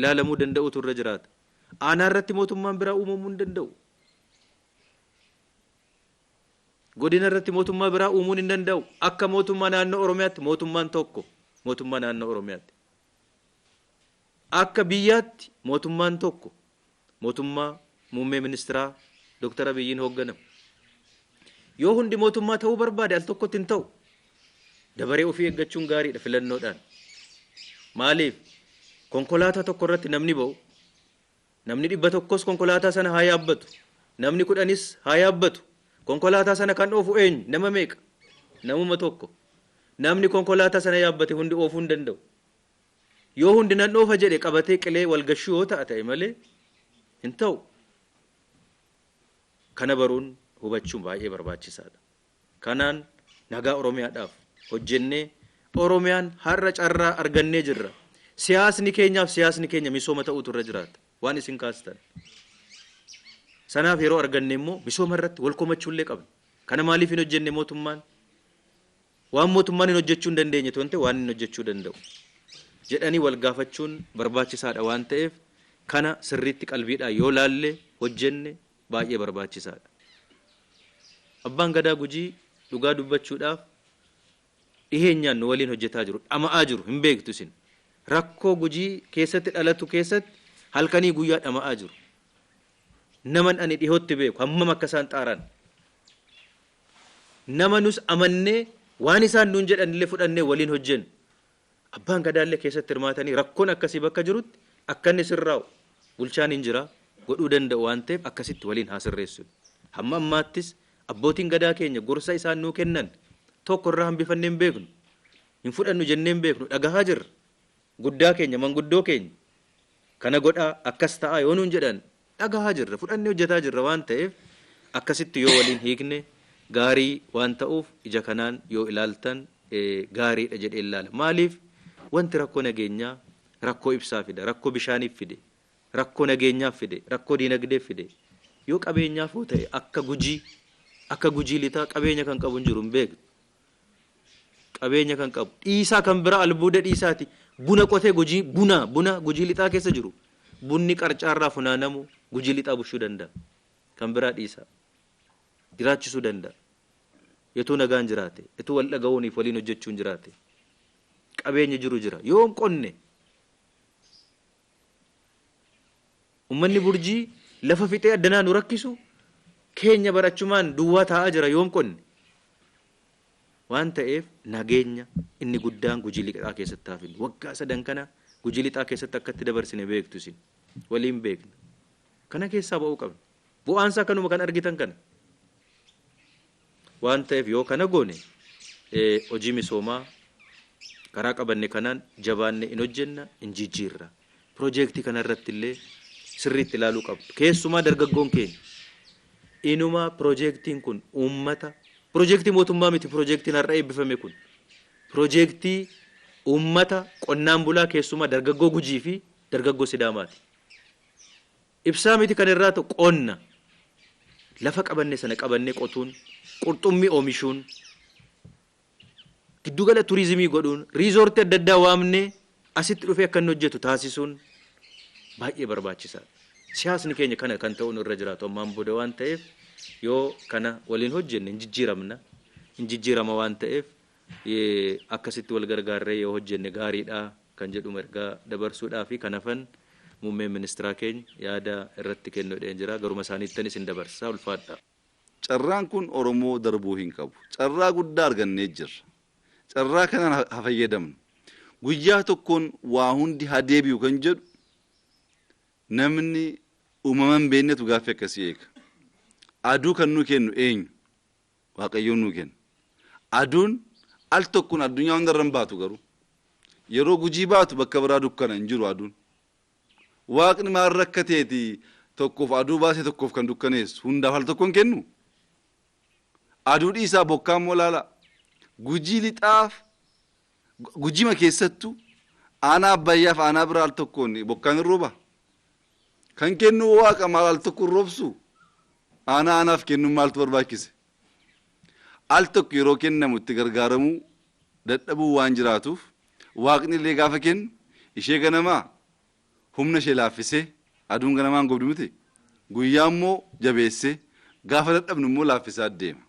Ilaalamuu danda'utu irra jiraata. Aanaa irratti mootummaan biraa uumamuu hin danda'u. Godina irratti mootummaa biraa uumuun hin danda'u. Akka mootummaa naannoo Oromiyaatti mootummaan tokko mootummaa naannoo Oromiyaatti. Akka biyyaatti mootummaan tokko mootummaa muummee ministeeraa Dr. Abiyyiin hoogganamu. Yoo hundi mootummaa ta'uu barbaade al tokkotti hin ta'u. Dabaree ofii eeggachuun gaariidha filannoodhaan. Maaliif? Konkolaataa tokko irratti namni ba'u, namni 100 konkolaataa sana haa yaabbatu, namni 10 haa yaabbatu. Konkolaataa sana kan oofu eenyu? Nama meeqa? Namuma tokko. Namni konkolaataa sana yaabbate hundi oofuu hin danda'u. Yoo hundi nan oofa jedhe qabatee qilee wal gashuu yoo ta'a ta'e malee hin ta'u. Kana baruun hubachuun baay'ee barbaachisaadha. Kanaan nagaa Oromiyaadhaaf hojjennee Oromiyaan har'a carraa argannee jirra. Siyaasni keenyaaf siyaasni keenya misooma ta'uutu irra jiraata. Waan isin kaastan. Sanaaf yeroo arganne immoo misooma irratti wal komachuullee qabna. Kana maaliif hin hojjenne mootummaan? Waan mootummaan hin hojjechuu hin dandeenye tonte waan hin hojjechuu danda'u. Jedhanii wal gaafachuun barbaachisaadha waan ta'eef kana sirriitti qalbiidhaan yoo laalle hojjenne baay'ee barbaachisaadha. Abbaan Gadaa Gujii dhugaa dubbachuudhaaf dhiheenyaan nu waliin hojjetaa jiru, dhama'aa jiru, hin beektu isin. Rakkoo Gujii keessatti dhalatu keessatti halkanii guyyaa dhama'aa jiru. Naman ani dhihootti beeku hammam akka isaan xaaran. Nama nus amannee waan isaan nuun jedhan illee fudhannee waliin hojjennu. Abbaan Gadaallee keessatti hirmaatanii rakkoon akkasii bakka jirutti akka inni sirraa'u bulchaan hin jira godhuu danda'u waan ta'eef akkasitti waliin haa sirreessinu. Hamma ammaattis abbootiin gadaa keenya gorsa isaan nuu kennan tokko irraa hambifannee hin beeknu. Hin fudhannu jennee hin beeknu, dhagahaa jirra. Guddaa keenya manguddoo keenya kana godhaa akkas ta'aa yoo nuun jedhan dhagahaa jirra, fudhannee hojjetaa jirra waan ta'eef akkasitti yoo waliin hiikne gaarii waan ta'uuf ija kanaan yoo ilaaltan gaariidha jedhee ilaala. Maaliif wanti rakkoo nageenyaa rakkoo ibsaa fida, rakkoo bishaaniif fide, rakkoo nageenyaaf fide, rakkoo diinagdeef fide. Yoo qabeenyaaf yoo ta'e akka Gujii lixaa qabeenya kan qabu hin jiru hin beektu. Qabeenya kan qabu dhiisaa kan biraa albuuda dhiisaati. Buna qotee Gujii buna Gujii lixaa keessa jiru. Bunni qarcaarraa funaanamu Gujii lixaa bushuu danda'a. Kan biraa dhiisaa. Jiraachisuu danda'a. Yotuu nagaan jiraate, yotuu wal dhaga'uuniif waliin hojjechuun jiraate. Qabeenya jiru jira. Yoo hin qonne ummanni Burjii lafa fixee addanaa nu rakkisu keenya barachumaan duwwaa taa'aa jira yoo hin qonne. Waan ta'eef nageenya inni guddaan Gujii lixaa keessatti haafinu. Waggaa sadan kana Gujii lixaa keessatti akkatti dabarsine beektu isin. Waliin beekna. Kana keessaa ba'uu qabna. Bu'aansaa kanuma kan argitan kana. Waan ta'eef yoo kana goone hojii misoomaa karaa qabanne kanaan jabaanne in hojjenna, in jijjiirra. Piroojeektii kanarratti illee sirriitti ilaaluu qabdu. Keessumaa dargaggoon keenya. Inuma piroojeektiin kun uummata piroojeektii mootummaa miti piroojeektiin har'a eebbifame kun. Piroojeektii uummata qonnaan bulaa keessumaa dargaggoo Gujii fi dargaggoo Sidaamaati. Ibsaa miti kan irraa ta'u qonna. Lafa qabanne sana qabannee qotuun, qurxummii oomishuun, giddugala turizimii godhuun, riizoortii adda addaa waamnee asitti dhufee akka inni hojjetu taasisuun baay'ee barbaachisaadha. Siyaasni keenya kana kan ta'u irra jiraatu ammaan booda waan ta'eef yoo kana waliin hojjenne hin jijjiiramna. Hin jijjiirama waan ta'eef akkasitti wal gargaarree yoo hojjenne gaariidha kan jedhu ergaa dabarsuudhaa fi kan hafan muummeen ministeeraa keenya yaada irratti kennuudhaan jira. Garuma isaaniittanis hin dabarsaa ulfaadha. Carraan kun Oromoo darbuu hin qabu. Carraa guddaa argannee jirra. Carraa kanaan haa fayyadamnu. Guyyaa tokkoon waa hundi haa deebi'u kan jedhu namni uumaman beeknetu gaaffii akkasii eega. Aduu kan nu kennu eenyu? Waaqayyoon nu kenna. Aduun al tokkoon addunyaa hundarra hin baatu garuu. Yeroo Gujii baatu bakka biraa dukkana hin jiru aduun. Waaqni maal rakkateeti tokkoof aduu baasee tokkoof kan dukkaneessu hundaaf al tokkoon kennu? Aduu dhiisaa bokkaa immoo laala. Gujii lixaaf Gujima keessattuu aanaa Abbayyaaf aanaa biraa al tokkoon bokkaan hin rooba. Kan kennu waaqa maal al tokkoon roobsu? Aanaa aanaaf kennuun maaltu barbaachise? Al tokko yeroo kennamu itti gargaaramuu dadhabuu waan jiraatuuf waaqni illee gaafa kennu ishee ganamaa humna ishee laaffisee aduun ganamaan gobdu miti guyyaa immoo jabeessee gaafa dadhabnu immoo laaffisaa deema.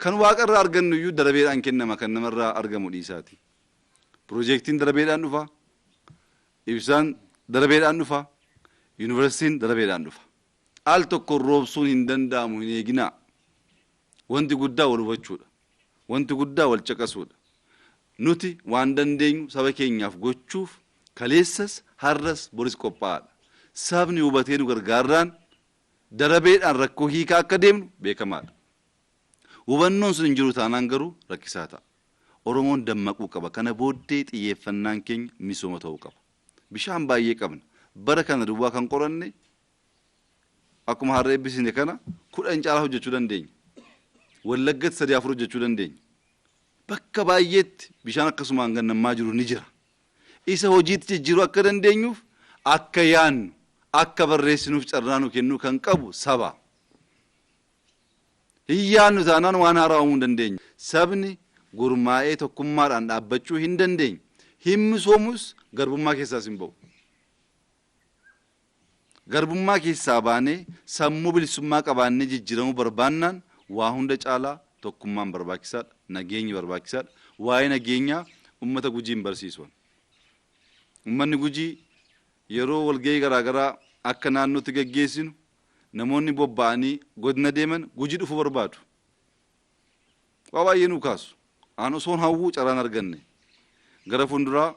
Kan waaqa irraa argannu iyyuu darabeedhaan kennama kan namarraa argamu dhiisaati. Piroojeektiin darabeedhaan dhufa, ibsaan darabeedhaan dhufa, yuunivarsiitiin darabeedhaan dhufa. Al tokko roobsuun hin danda'amu hin eeginaa. Wanti guddaa wal hubachuudha. Wanti guddaa wal caqasuudha. Nuti waan dandeenyu saba keenyaaf gochuuf kaleessas har'as boris qophaa'aadha. Sabni hubatee nu gargaarraan darabeedhaan rakkoo hiikaa akka deemnu beekamaadha. Hubannoon sun hin jiru taanaan garuu rakkisaa ta'a. Oromoon dammaquu qaba. Kana booddee xiyyeeffannaan keenya misooma ta'uu qaba. Bishaan baay'ee qabna. Bara kana duwwaa kan qoranne akkuma har'a eebbisne kana 10 caalaa hojjechuu dandeenya. Wallaggatti 3-4 hojjechuu dandeenya. Bakka baay'eetti bishaan akkasumaan gannammaa jiru ni jira. Isa hojiitti jijjiiruu akka dandeenyuuf akka yaannu akka barreessinuuf carraa nu kennuu kan qabu saba. Hin yaannu taanaan waan haaraa uumuu hin dandeenyu. Sabni gurmaa'ee tokkummaadhaan dhaabbachuu hin dandeenye. Hin misoomus garbummaa keessaas hin ba'u. Garbummaa keessaa baanee sammuu bilisummaa qabaannee jijjiiramuu barbaannaan waa hunda caalaa tokkummaan barbaachisaadha. Nageenyi barbaachisaadha. Waa'ee nageenyaa uummata Gujii hin barsiisu. Uummanni Gujii yeroo walgahii garaagaraa akka naannootti gaggeessinu namoonni bobba'anii godina deeman Gujii dhufuu barbaadu. Waa baay'ee nu kaasu. Aan osoon hawwuu carraan arganne. Gara fuulduraa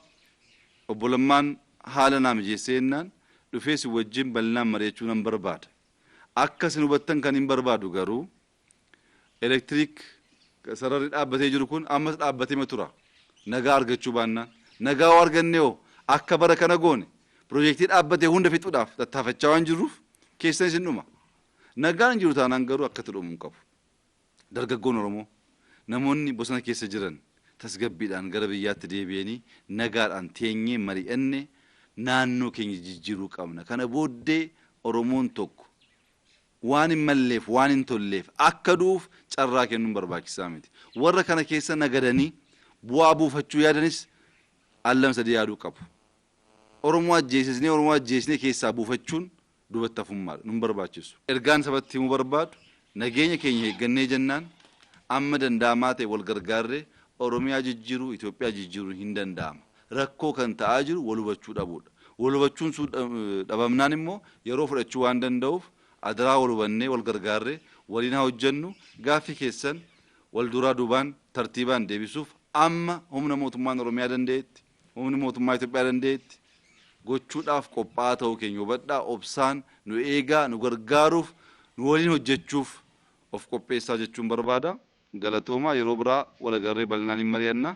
obbo Lammaan haala naa mijeessee jennaan dhufee si wajjin bal'inaan mari'achuu nan barbaada. Akka isin hubattan kan hin barbaadu garuu elektiriik sararri dhaabbatee jiru kun ammas dhaabbatee ma tura. Nagaa argachuu baannaan. Nagaa hoo arganne hoo akka bara kana goone piroojeektii dhaabbatee hunda fixuudhaaf tattaafachaa waan jirruuf keessan isin dhuma. Nagaan hin jiru taanaan garuu akkatti dhumuu hin qabu. Dargaggoon Oromoo namoonni bosona keessa jiran tasgabbiidhaan gara biyyaatti deebi'anii nagaadhaan teenyee mari'anne naannoo keenya jijjiiruu qabna. Kana booddee Oromoon tokko waan hin malleef, waan hin tolleef akka du'uuf carraa kennuun barbaachisaa miti. Warra kana keessa nagadanii bu'aa buufachuu yaadanis al lama sadii yaaduu qabu. Oromoo ajjeesisnee, Oromoo ajjeesnee keessaa buufachuun duubatti hafummaadha. Nun barbaachisu. Ergaan sabatti himuu barbaadu, nageenya keenya eeggannee jennaan amma danda'amaa ta'e wal gargaarree Oromiyaa jijjiiruu, Itoophiyaa jijjiiruu hin danda'ama. Rakkoo kan ta'aa jiru wal hubachuu dhabuudha. Wal hubachuun sun dhabamnaan immoo yeroo fudhachuu waan danda'uuf, adaraa wal hubannee wal gargaarree waliin haa hojjennu. Gaaffii keessan wal duraa duubaan tartiibaan deebisuuf amma humna mootummaan Oromiyaa danda'etti, humni mootummaa Itoophiyaa danda'etti gochuudhaaf qophaa'aa ta'uu keenya hubadhaa. Obsaan nu eegaa, nu gargaaruuf, nu waliin hojjechuuf of qopheessaa jechuun barbaada. Galatoomaa, yeroo biraa wal agarree bal'inaan hin mari'anna.